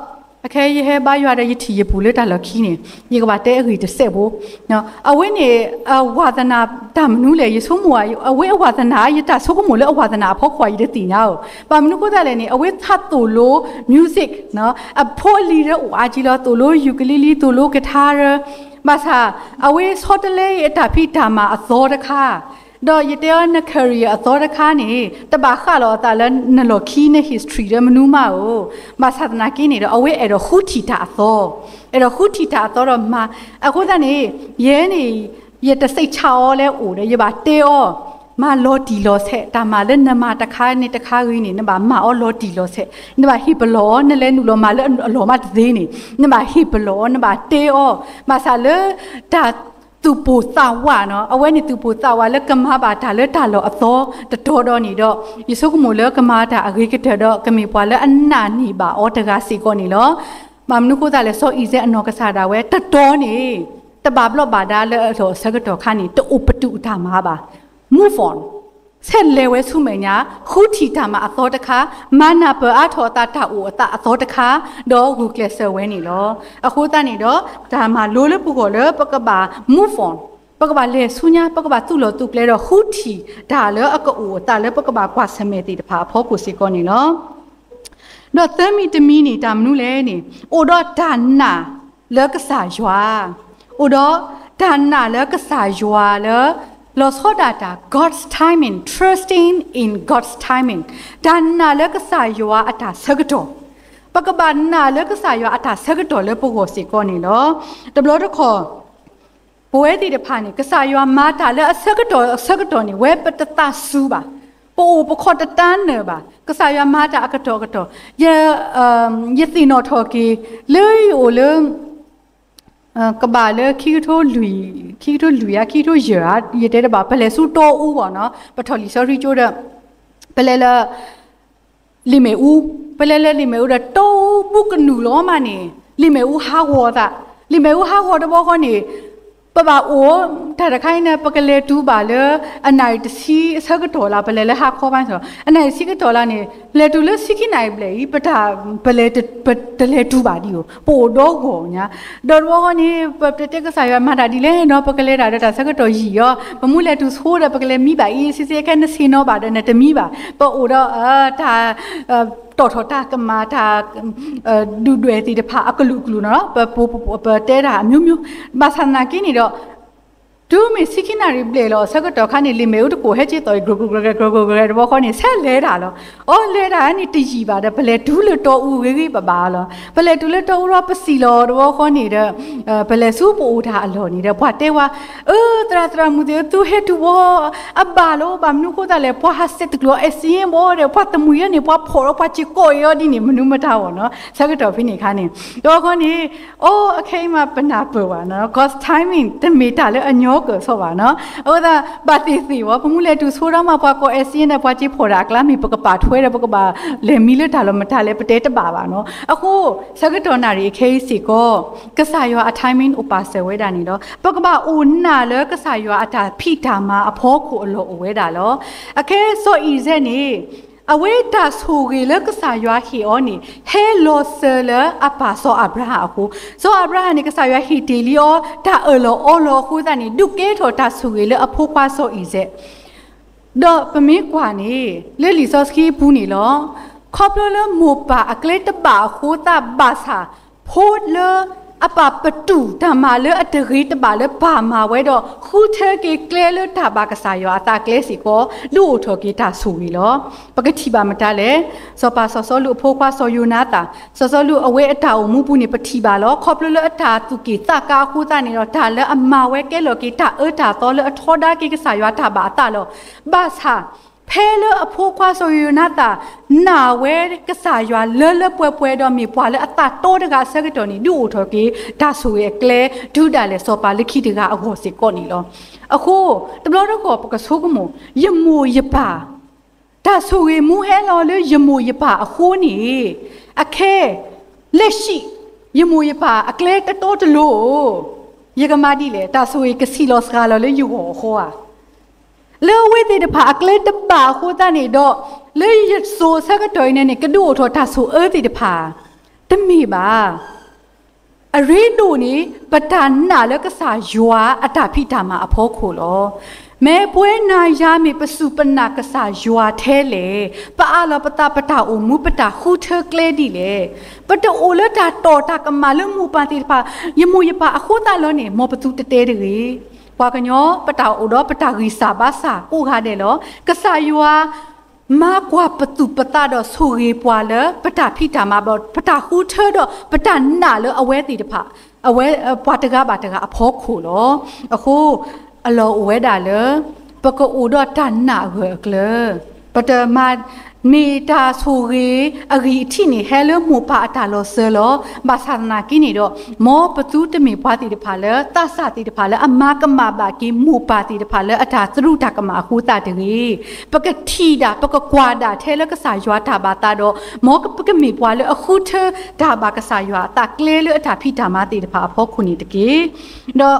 အခဲယဟဲဘါယွၤဒီးယထံၣ်ယပူၤလၢတၢ်လီၢ်ခံန့ၣ် ယကဘၣ်တဲအဂ့ၢ်တစဲးဖိ, အဝဲန့ၣ် အဝါသနာတၢ်မနုၤလဲၣ် ယဆိကမိၣ် အဝဲအဝါသနာ ယတၢ်ဆိကမိၣ်လၢအဝါသနာအဖီခိၣ်ယတသ့ၣ်ညါဧိၤ, ဘၣ်မနုၤအဃိသတးလဲၣ်န့ၣ် အဝဲသးသိၣ်လိ music အဖိအလံၤဒီးအိၣ်အါကံလီၤ, သိၣ်လိယူကလံလံ သိၣ်လိကထါရၢ ဘၣ်ဆၣ် အဝဲဆီတလဲအတၢ်ဖံးတၢ်မၤအသီတခါ ဒီးယတဲအီၤ န career အသီတခါန့ၣ် တဘၣ်ဃးလီၤအသးလၢနလီၢ်ခံ န history ဒီးမနုၤမးဧိၤ, ဘၣ်ဆၣ်သနာ်က့န့ၣ်ဒီး အဝဲအဲၣ်ဒိးဃုထံၣ်တၢ်အသီ, အဲၣ်ဒိးဃုထံၣ်တၢ်အသီဒီးမၤ, အဃိသတးန့ၣ် ယဲန့ၣ် ယတစိတ်ချအီၤလဲၣ်အိၣ်ဒီး ယဘၣ်တဲအီၤ, မၤလီၤတံၢ်လီၤဆဲး, တၢ်မၤလၢနမၤတခါန့ၣ်တခါဂ့ၤန့ၣ် နဘၣ်မၤအီၤလီၤတံၢ်လီၤဆဲး, နဘၣ်ဟ့ၣ်ပလီၢ်အီၤ, နလဲၤနုာ်လီၤမၤလၢအလီၢ်မးတသ့န့ၣ် နဘၣ်ဟ့ၣ်ပလီၢ်အီၤ, နဘၣ်တဲအီၤ, ဘၣ်ဆၣ်လၢ တၢ် သူၣ်ပိၢ်သးဝးနီၤ, အဝဲန့ၣ်သူၣ်ပိၢ်သးဝးလၢကမၤဘၣ်တၢ်လၢတၢ်လီၢ်အသီတတီၤဒီးန့ၣ်ဒီး ယဆိကမိၣ်လၢကမၤတၢ်အဂ့ၤကတၢၢ်ဒီး ကမ့ၢ်ပှၤလၢအနာ်န့ၢ်ဘၣ်အီၤတဂၤစ့ၢ်ကီးန့ၣ်လီၤ. ဘၣ်မနုၤအဃိသတးလဲၣ်, စီၤအံၤစဲးအနီၢ်ကစၢ်ဒၣ်ဝဲ တတီၤန့ၣ် တဘၣ်ဘျီးဘၣ်ဒါလၢအလီၢ်အဆၢကတီၢ်ခါန့ၣ် တအိၣ်ပတုာ်အတၢ်မၤဘၣ်. Move on, ဆဲးလဲၤဝဲဆူမဲာ်ညါ, ဃုထံၣ်တၢ်မၤအသီတခါ, မၤနၢ်ပၢၢ်အါထီၣ်အသးတၢ်အိၣ်အသးအသီတခါ, ဒီးဂုာ်ကျဲးစၢးဝဲန့ၣ်လီၤ. အဃိသတးန့ၣ်ဒီး တၢ်မၤလိလၢပဂီၢ်လၢပကဘၣ် move on, ပကဘၣ်လဲၤဆူညါ, ပကဘၣ်သူၣ်လီၤသူၣ်ကျဲဒီးဃုထံၣ်တၢ်လၢအကအိၣ်အသးလၢပကဘၣ်ကွၢ်ဆၢၣ်မဲာ်သ့ၣ်တဖၣ်အဖီခိၣ်စ့ၢ်ကီးန့ၣ်လီၤ. ဒီးသၢမံၤတမံၤန့ၣ် တၢ်မနုၤလဲၣ်န့ၣ် အိၣ်ဒီးတၢ်နာ်လၢကစၢ်ယွၤ, အိၣ်ဒီးတၢ်နာ်လၢကစၢ်ယွၤလၢ လီၤဆီဒၣ်တၢ် God's timing, trusting in God's timing, တၢ်နာ်လၢကစၢ်ယွၤအတၢ်ဆၢကတီၢ် ပကဘၣ်နာ်လၢကစၢ်ယွၤအတၢ်ဆၢကတီၢ်လၢပဂီၢ်စ့ၢ်ကီးန့ၣ်လီၤ. တဘျီတခီၣ် ပဝဲသ့ၣ်တဖၣ်န့ၣ် ကစၢ်ယွၤမၤတၢ်လၢအဆၢကတီၢ်အဆၢကတီၢ်န့ၣ် ဝဲပတသးစူၤဘၣ်, ပအိၣ်ပခီၣ်တတၢ်နၢၤဘၣ်, ကစၢ်ယွၤမၤတၢ်အကတီၢ်အကတီၢ်, ယ ယသ့ၣ်နီၣ်ထီၣ်က့ၤ လၢယအိၣ်လၢ ကဘၣ်လၢခံကထိလွံၢ်, ခံကထိလွံၢ်ဧါ, ခံကထိယဲၢ်ဧါ, ယတဲတဘၣ်, ပလဲၤဆူတီအူဘၣ်နီၤ, ပထီၣ်လံာ်စီဆှံကၠိဒီး ပလဲၤလၢ လံာ်မ့ၣ်အူ, ပလဲၤလၢလံာ်မ့ၣ်အူဒီး တီအူဘူးကနုာ်လီၤမးန့ၣ် လံာ်မ့ၣ်အူဟးဂီၤသး, လံာ်မ့ၣ်အူဟးဂီၤတဘျီဃီန့ၣ် ပဘၣ်အိၣ် တၢ်တခါအံၤန့ၣ် ပကလဲၤတုၤဘၣ်လၢ အနၣ်ရံၣ်တဆံအဆၢကတီၢ်လၢ ပလဲၤလၢဟါခီဘၣ်န့ၣ် အနၣ်ရံၣ်ဆံကတီၢ်လၢန့ၣ် လဲၤတုၤလၢဆံခံနၣ်ရံၣ်ဘျဲၣ်အံၤ ပတၢ် ပလဲၤ ပတလဲၤတုၤဘၣ်ဒံးဧိၤ, ပအိၣ်ဒီဂီၢ်ညါ, ဒီးတဘျီဃီန့ၣ် ပတဲကစၢ်ယွၤမၤတၢ်ဒ်လဲၣ်နီၤ ပကလဲၤတၢ်ဒီးတၢ်ဆၢကတီၢ်ယံာ်အီၤ, ပမူလဲၤတုၤဆိဒီး ပကလဲၤမံဘၣ်အံၤ စ့စ့ခဲနဆ့ၣ်နီၤဘၣ်ဒီး နတမံဘၣ်, ပအိၣ်ဒီး တၢ် တီၣ်ထီၣ်တၢ်ကမၣ် တၢ် ဒုၣ်ဒွဲၣ်သ့ၣ်တဖၣ်အကလုာ်ကလုာ်နီၤ ပတဲတၢ်အမျိုးမျိုး, ဘၣ်ဆၣ်သနာ်က့န့ၣ်ဒီး တုၤမ့ၢ်ဆံခံနၣ်ရံၣ်ဘျဲၣ်လီၤ အဆၢကတီၢ်ခါန့ၣ် လံာ်မ့ၣ်အူတကိၣ်ဟဲက့ၤသီၣ်အံၤ ကြိၤကြိၤကြဲၢ်ကြဲၢ် ကြိၤကြိၤကြဲၢ်ကြဲၢ်တဘျီဃီန့ၣ် ဆဲးလဲၤတၢ်လီၤ. အီ လဲၤတၢ်န့ၣ်တယံာ်ဘၣ်ဒီး ပလဲၤတုၤလၢတီအူဂ့ၤဂ့ၤဘၣ်ဘၣ်လီၤ. ပလဲၤတုၤလၢတီအူဒီး ပစံၣ်လီၤတဘျီဃီန့ၣ်ဒီး ပလဲၤဆူပအိၣ်တၢ်အလီၢ်န့ၣ်ဒီး ပှၤတဲဝဲ အၢ သရၣ်သရၣ်မုၣ်သ့ၣ်ဧၢ သုဟဲတုၤဝဲ အဘၣ်လီၤ, ဘၣ်မနုၤအဃိသတးလဲၣ်, ပှၤဟးစဲးတကျိၤ accident ဘၣ်ဒီး ပှၤတမှံၤအံၤန့ၣ် ပှၤဖီၣ်ဒီးပှၤစ့ၢ်ကီးအံၤအီၤဒ်န့ၣ် မနုၤမတၤအီၤနီၤ ဆၢကတီၢ်ဖဲန့ၣ်အခါန့ၣ်, ဒီးအဃိန့ၣ် အီ အခဲအံၤမးပနၢ်ပၢၢ်ဘၣ်နီၤ God's timing တမ့ၢ်တၢ်လၢအညီကၢၢ်စီဘၣ်နီၤ, အဃိသတး ဘၣ်သ့ၣ်သ့ၣ်ဝဲ ပမူလဲၤတုၤဆိဒီးမး ပှၤကိး accident ဒီး ပှၤစ့ၢ်ဖီၣ်တၢ်အကျါမ့ၢ် ပကပာ်ထွဲဒီး ပကဘၣ်လဲၤမံလၢတၢ်လီၢ်မတၤလဲၣ် ပတဲတဘၣ်ဘၣ်နီၤ, အဃိ ဆၢကတီၢ်နၣ်ရံၣ်အခဲအံၤစ့ၢ်ကီး ကစၢ်ယွၤအ timing အိၣ်ပာ်စၢၤဝဲဒၣ်န့ၣ်လီၤ. ပကဘၣ်အိၣ်နာ်လၢကစၢ်ယွၤအတၢ်ဖံးတၢ်မၤအဖီခိၣ်အလီၢ်အိၣ်ဝဲဒၣ်လီၤ. အခဲစီၤအံၤစဲးန့ၣ် အဝဲတၢ်ဆိၣ်ဂ့ၤလၢကစၢ်ယွၤဟ့ၣ်အီၤန့ၣ် ဟဲလီၤစၢၤလၢအပၢ်စီၤအၤဘြၤဟၣ်အဃိ, စီၤအၤဘြၤဟၣ်န့ၣ် ကစၢ်ယွၤဟ့ၣ်တ့ၢ်လံအီၤ တၢ်အၢၣ်လီၤအီလီၤအဃိသတးန့ၣ် ဒုးကဲထီၣ်တၢ်ဆိၣ်ဂ့ၤလၢအဖိခွါစီၤအံၤစဲး ဒီးပမ့ၢ်ကွၢ်န့ၣ် လၢလံာ်စီဆှံအပူၤန့ၣ်လီၤ. ခီဖျိလၢမိၢ်ပၢ်အကျဲတဘၣ်အဃိသတးဘၣ်ဆၣ်, ဖိလၢအပၢ်ပတုာ်တၢ်မၤလၢအတဂ့ၤတဘၣ်လၢပၢ်မၤဝဲဒီး ဃုထၢက့ၤကျဲလၢတၢ်ဘၣ်ကစၢ်ယွၤအသးကျဲစ့ၢ်ကီး ဒုးအိၣ်ထီၣ်က့ၤတၢ်ဆိၣ်ဂ့ၤလီၤ. ပကထံၣ်ဘၣ်မတၤလဲၣ်, စီၤပၤစီၤစီလူးအဖိခွါစီၤယိၤနၤသၣ်, စီၤစီလူးအဝဲအတၢ်အိၣ်မူပူၤန့ၣ် ပထံၣ်ဘၣ်လီၤ. ခီဖျိလၢအတၢ်သူၣ်က့ၣ်သးကါအဃိသတးန့ၣ်ဒီး တၢ်လၢအမၤဝဲကဲလီၤက့ၤတၢ်အၢတၢ်သီလၢအထီဒါက့ၤကစၢ်ယွၤတၢ်ဘၣ်အသးလီၤ. ဘၣ်ဆၣ် ဖဲလၢအဖိခွါစီၤယိၤနၤသၣ် နာ်ဝဲကစၢ်ယွၤလၢလၢပှဲၤပှဲၤဒီးမ့ၢ်ပှၤလၢအသးတီတဂၤအဆၢကတီၢ်န့ၣ် ဒုးအိၣ်ထီၣ်က့ၤ တၢ်ဆိၣ်ဂ့ၤအကျဲ တုၤဒၣ်လဲာ်စီၤပၤလၢခံတဂၤအဂီၢ်စ့ၢ်ကီးန့ၣ်လီၤ. အဃိ တဘျီတခီၣ်ပကဆိကမိၣ် ယမိၢ်ယပၢ် တၢ်ဆိၣ်ဂ့ၤမူဟဲလီၤလၢယမိၢ်ယပၢ်အဃိန့ၣ် အခဲ လက်ရှိ ယမိၢ်ယပၢ်အကျဲတတီတလိၤဧိၤ ယကမၤဒ်လဲၣ်, တၢ်ဆိၣ်ဂ့ၤကဆံးလီၤစှၤလီၤလၢယဂီၢ်အဃိဧါ. လၢအဝဲသ့ၣ်တဖၣ်အကျဲတဘၣ်အဃိသတးန့ၣ်ဒီး လၢယစိၤဆၢကတီၢ်အံၤန့ၣ်န့ၣ် ကဒုးအိၣ်ထီၣ်တၢ်ဆိၣ်အၢသ့ၣ်တဖၣ်, တမ့ၢ်ဘၣ်. အရ့ဒိၣ်န့ၣ် ပတၢ်နာ်လၢကစၢ်ယွၤအတၢ်ဖံးတၢ်မၤအဖီခိၣ်လီၤ. မ့ၢ်ပဝဲနၤယၤမ့ၢ်ပစူၢ်ပနာ်ကစၢ်ယွၤထဲလဲၣ်, ပအၢၣ်လီၤပသး ပတၢ်အိၣ်မူ ပတၢ်ဃုထၢကျဲဒ်လဲၣ်. ပတအိၣ်လၢတၢ်တီၢ်တၢ်ကမၣ်လၢမိၢ်ပၢ်သ့ၣ်တဖၣ် ယမိၢ်ယပၢ်အဃိသတးလီၤန့ၣ် မ်ပသုတတဲတဂ့ၤ. ပှၤကညီ ပတၢ်အိၣ်ဒီးပတၢ်ဂံၢ်စၢ်ဘါစၢ်ကိးဂၤဒဲးလီၤ. ကစၢ်ယွၤ မၤကွၢ်ပသူၣ်ပသးဒီးဆိၣ်ဂ့ၤပှၤလၢ ပတၢ်ဖံးတၢ်မၤ ပတၢ်ဃုထၢဒီး ပတၢ်နာ်လၢအဝဲသ့ၣ်တဖၣ် အဝဲ ပှၤတဂၤဘၣ်တဂၤအဖီခိၣ်လီၤ. အဃိ အလီၢ်အိၣ်ဝဲဒၣ်လၢ ပကအိၣ်ဒီးတၢ်နာ်အဂၢၢ်အကျၢၤ, ပတမၤ မ့ၢ်တၢ်ဆိၣ်ဂ့ၤအဂံၢ်အထံးန့ၣ် ဟဲလၢမိၢ်ပၢ်အတၢ်လီၤစၢၤလီၤ. ဘၣ်ဆၣ်သနာ်က့န့ၣ်ဒီး မ်ပသုတမ့ၢ်ပှၤသ့ၣ်တဖၣ်လၢ သးစၢ်သ့ၣ်တဖၣ်လၢအမၤကမၣ်ဘၣ်က့ၤမိၢ်ပၢ်သ့ၣ်တဖၣ်လၢအတၢ်သရူးတၢ်ကမၣ်အဃိသတးတဂ့ၤ. ပကထံၣ်ဒၣ် ပကကွၢ်ဒၣ်ထဲလၢကစၢ်ယွၤတၢ်ဘၣ်သးဒီး မ်ပကမ့ၢ်ပှၤလၢအဃုထၢတၢ်ဘၣ်ကစၢ်ယွၤအသးကျဲလၢအတၢ်ဖံးတၢ်မၤသ့ၣ်တဖၣ်အဖီခိၣ်န့ၣ်တက့ၢ်. ဒီး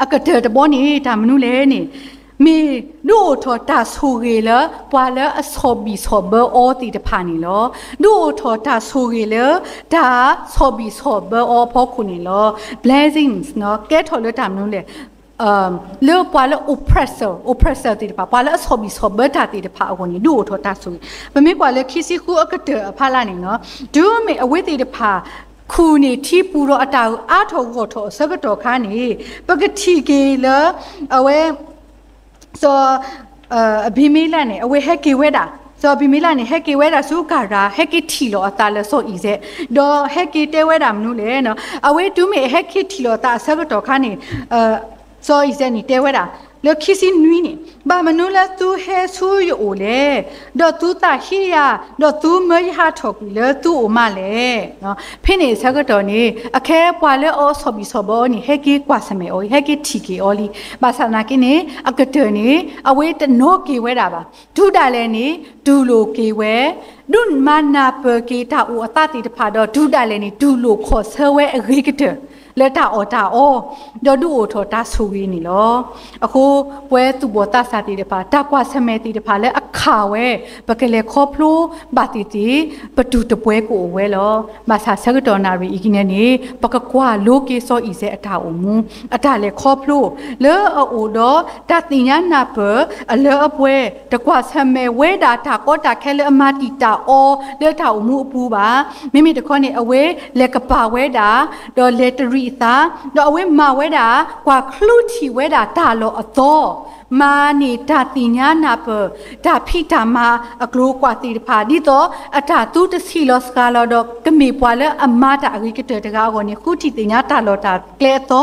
အကတၢၢ်တဘီန့ၣ် တၢ်မနုၤလဲၣ်န့ၣ် မ့ၢ်ဒုးအိၣ်ထီၣ်တၢ်ဆိၣ်ဂ့ၤလၢ ပှၤလၢအဆီၣ်ဘံၣ်ဆီၣ်ဘၢအီၤသ့ၣ်တဖၣ်န့ၣ်လီၤ. ဒုးအိၣ်ထီၣ်တၢ်ဆိၣ်ဂ့ၤလၢ တၢ်ဆီၣ်ဘံၣ်ဆီၣ်ဘၢအီၤအဖီခိၣ်န့ၣ်လီၤ. Blessings ကဲထီၣ်လၢတၢ်မနုၤလဲၣ် လၢပှၤလၢ oppressor oppressor သ့ၣ်တဖၣ် ပှၤလၢအဆီၣ်ဘံၣ်ဆီၣ်ဘၢတၢ်သ့ၣ်တဖၣ်အဂီၢ်န့ၣ် ဒုးအိၣ်ထီၣ်တၢ်ဆိၣ်ဂ့ၤ. ပမ့ၢ်ကွၢ်လၢခံဆံဃုအကတၢၢ်အဖီလာ်န့ၣ်နီၤ တုၤမ့ၢ်အဝဲသ့ၣ်တဖၣ် ခူၣ်န့ၢ်ထံပူၤဒီးအတၢ်အါထီၣ်ဂီၢ်ထီၣ်အဆၢကတီၢ်ခါန့ၣ် ပကထံၣ်က့ၤလၢ အဝဲ စီၤ အဘံမ့လးန့ၣ် အဝဲဟဲက့ၤဝဲဒၣ် ဒီးအဘံၤမ့လးန့ၣ် ဟဲက့ၤဝဲဒၣ်ဆူကၤရၤ ဟဲက့ၤထံၣ်လိာ်အသးလၢစီၤအံၤစဲး, ဒီးဟဲက့ၤတဲဝဲဒၣ်မနုၤလဲၣ်, အဝဲတုၤမ့ၢ်အဟဲက့ၤထံၣ်လိာ်အသးအဆၢကတီၢ်ခါန့ၣ် စီၤအံၤစဲးန့ၣ်တဲဝဲဒၣ် လၢခံဆံနွံန့ၣ်, ဘၣ်မနုၤလၢသုဟဲဆူယအိၣ်လဲၣ်, ဒီးသုသးဟ့ယၤ, ဒီးသုမၢယဟးထီၣ်ကွံာ်လၢသုအိၣ်မးလဲၣ်. ဖဲန့ၣ်အဆၢကတီၢ်န့ၣ် အခဲပှၤလၢအအီၣ်ဆီၣ်ဘံၣ်ဆီၣ်ဘၢအီၤန့ၣ် ဟဲက့ၤကွၢ်ဆၢၣ်မဲာ်အီၤ, ဟဲက့ၤထံၣ်က့ၤအီၤလံ. ဘၣ်ဆၣ်သနာ်က့န့ၣ် အကတၢၢ်န့ၣ် အဝဲတနီၤက့ၤဝဲဒၣ်ဘၣ်. တုၤဒၣ်လဲာ်န့ၣ် တူၢ်လိာ်က့ၤဝဲ, ဒုးမၤနၢ်ပၢၢ်က့ၤတၢ်အိၣ်အသးသ့ၣ်တဖၣ်ဒီး တုၤဒၣ်လဲာ်န့ၣ် တူၢ်လိာ်ခီၣ်ဆၢဝဲအဂ့ၤကတၢၢ် လၢတၢ်အီၣ်တၢ်အီ ဒီးဒုးအိၣ်ထီၣ်တၢ်ဆိၣ်ဂ့ၤန့ၣ်လီၤ. အဃိ ပဝဲသူၣ်ဘီၣ်သးစၢ်သ့ၣ်တဖၣ် တၢ်ကွၢ်ဆၢၣ်မဲာ်သ့ၣ်တဖၣ်လၢအခးဝဲ ပကလဲၤခီဖျိဘၣ်သ့ၣ်သ့ၣ် ပတူၢ်တပှဲၤကအိၣ်ဝဲလီၤ. ဘၣ်ဆၣ်ဆၢကတီၢ်နၣ်ရံၣ်အံၤန့ၣ်န့ၣ် ပကကွၢ်လိက့ၤစီၤအံၤစဲးအတၢ်အိၣ်မူ အတၢ်လဲၤခီဖျိ လၢအအိၣ်ဒီးတၢ်သ့ၣ်ညါနၢ်ပၢၢ်အလၢအပှဲၤ တကွၢ်ဆၢၣ်မဲာ်ဝဲဒၣ်တၢ်ကီတၢ်ခဲလၢအမၤတံာ်တာ်အီၤလၢတၢ်အိၣ်မူအပူၤဘၣ်. မ့မ့ၢ်တခီန့ၣ် အဝဲလဲၤကပၤဝဲဒၣ် ဒီးလဲၤတရံးအသး, ဒီးအဝဲမၤဝဲဒၣ် ကွၢ်ချူထံၣ်ဝဲဒၣ်တၢ်လီၢ်အသီ မၤန့ၢ်တၢ်သ့ၣ်ညါနၢ်ပၢၢ် တၢ်ဖံးတၢ်မၤအကျိၤအကွာ်သ့ၣ်တဖၣ် ဒ်သိးအတၢ်သူတဆံးလီၤစှၤလီၤဒီး ကမ့ၢ်ပှၤလၢအမၤတၢ်အဂ့ၤကတၢၢ်တဂၤအဂီၢ်န့ၣ် ဃုထံၣ်သ့ၣ်ညါတၢ်လီၢ်တၢ်ကျဲအသီ,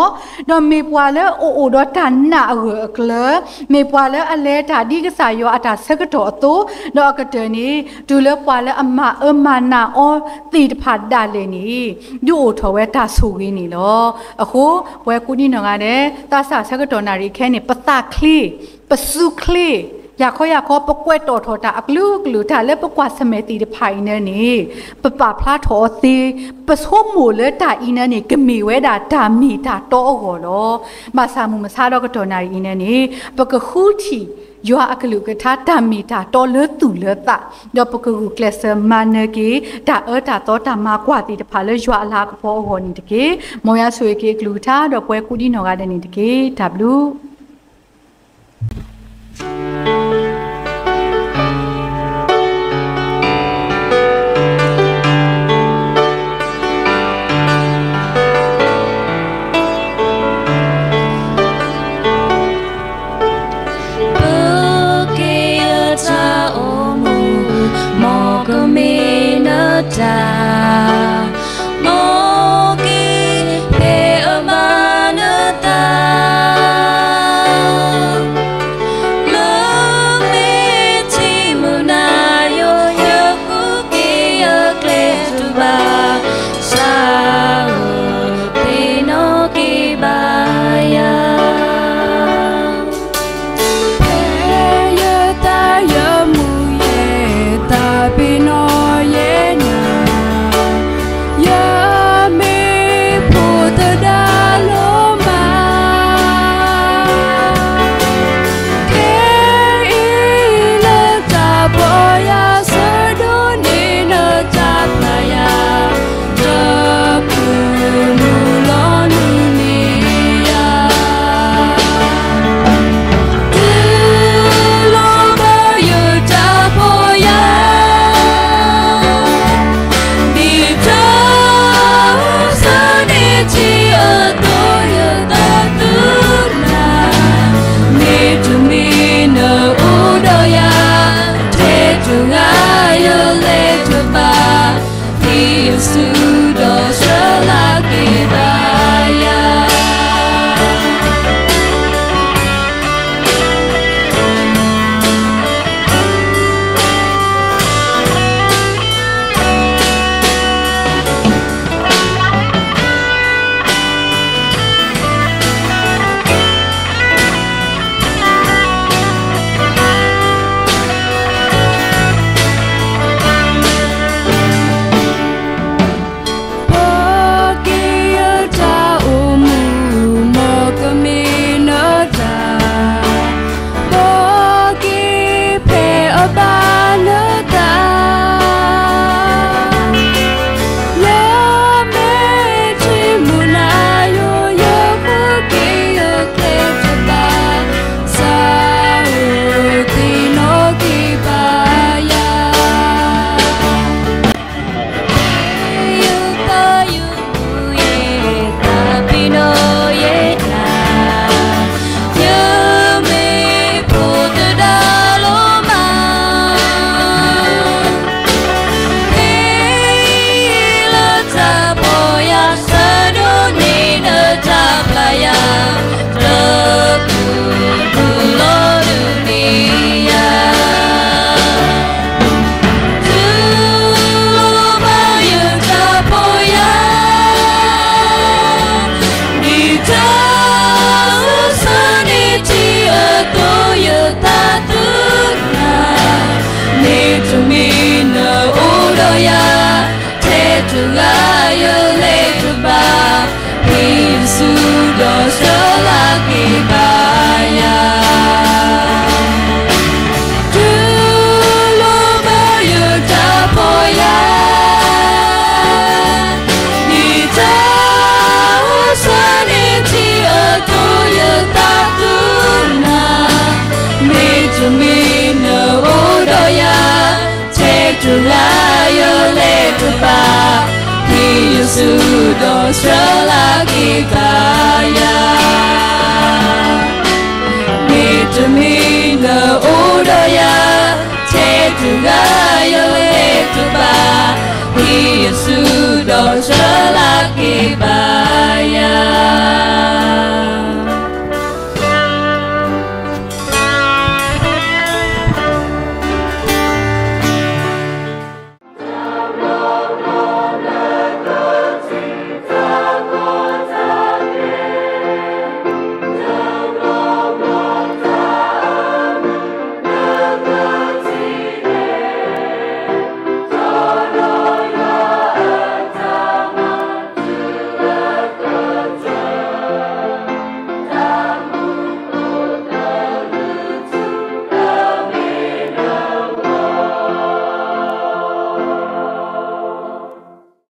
ဒီးမ့ၢ်ပှၤလၢအအိၣ်ဒီးတၢ်နာ်အဂၢၢ်အကျၢၤ, မ့ၢ်ပှၤလၢအလဲၤတၢ်ဒ်ကစၢ်ယွၤအတၢ်ဆၢကတီၢ်အသိး, ဒီးအကတၢၢ်န့ၣ် တုၤလၢပှၤလၢအမၤအၢမၤနးအီၤသ့ၣ်တဖၣ်ဒၣ်လဲာ်န့ၣ် ဒုးအိၣ်ထီၣ်ဝဲတၢ်ဆိၣ်ဂ့ၤန့ၣ်လီၤ. အဃိ ပဝဲကိးဒံနီၢ်ဂၤဒဲး သးစၢ်ဆၢကတီၢ်နၣ်ရံၣ်ခဲန့ၣ် ပသးချ့, ပစုချ့, ယၤခီယၤခီ ပကွဲးတီၣ်ထီၣ်တၢ်အကလုာ်ကလုာ် တၢ်လၢပကွၢ်ဆၢၣ်မဲာ်သ့ၣ်တဖၣ်အံၤန့ၣ်န့ၣ် ပပာ်ဖျါထီၣ်အီၤသ့, ပဆိကမိၣ်လၢတၢ်အံၤန့ၣ်န့ၣ် ကမ့ၢ်ဝဲဒၣ်တၢ်မ့ၢ်တၢ်တီအဂီၢ်လီၤ. ဘၣ်ဆၣ်မုၢ်မဆါဒီးကတီၢ်နၣ်ရံၣ်အံၤန့ၣ်န့ၣ် ပကဃုထံၣ် ယွၤအကလုၢ်ကထါ တၢ်မ့ၢ်တၢ်တီလၢသူၣ်လၢသး, ဒီးပကဂုာ်ကျဲးစၢးမၤနၢၤက့ၤ တၢ်အၢတၢ်သီတၢ်မၤကွၢ်သ့ၣ်တဖၣ်လၢယွၤအလၤကပီၤအဂီၢ်န့ၣ်တက့ၢ်. မ်ယွၤဆိၣ်ဂ့ၤက့ၤအကလုၢ်ကထါ ဒီးပဝဲကိးဒံနီၢ်ဂၤဒဲးန့ၣ်တက့ၢ်. တၢ်ဘျုး ဒီးဆှၢလီၤက့ၤဘၣ်ယၤ, တူၢ်လိာ်ဘၣ်ယတၢ်ဖှီၣ်ယာ်, ဒ်တၢ်ဆၢန့ၣ်ထံအသိးယသးခုနၤ, မ့တမ့ၢ်နအိၣ်ဒီးယၤ, ထဲတဂၤယလဲၤတဘၣ်, ဟ့ၣ်ယစုဒီးဆှၢ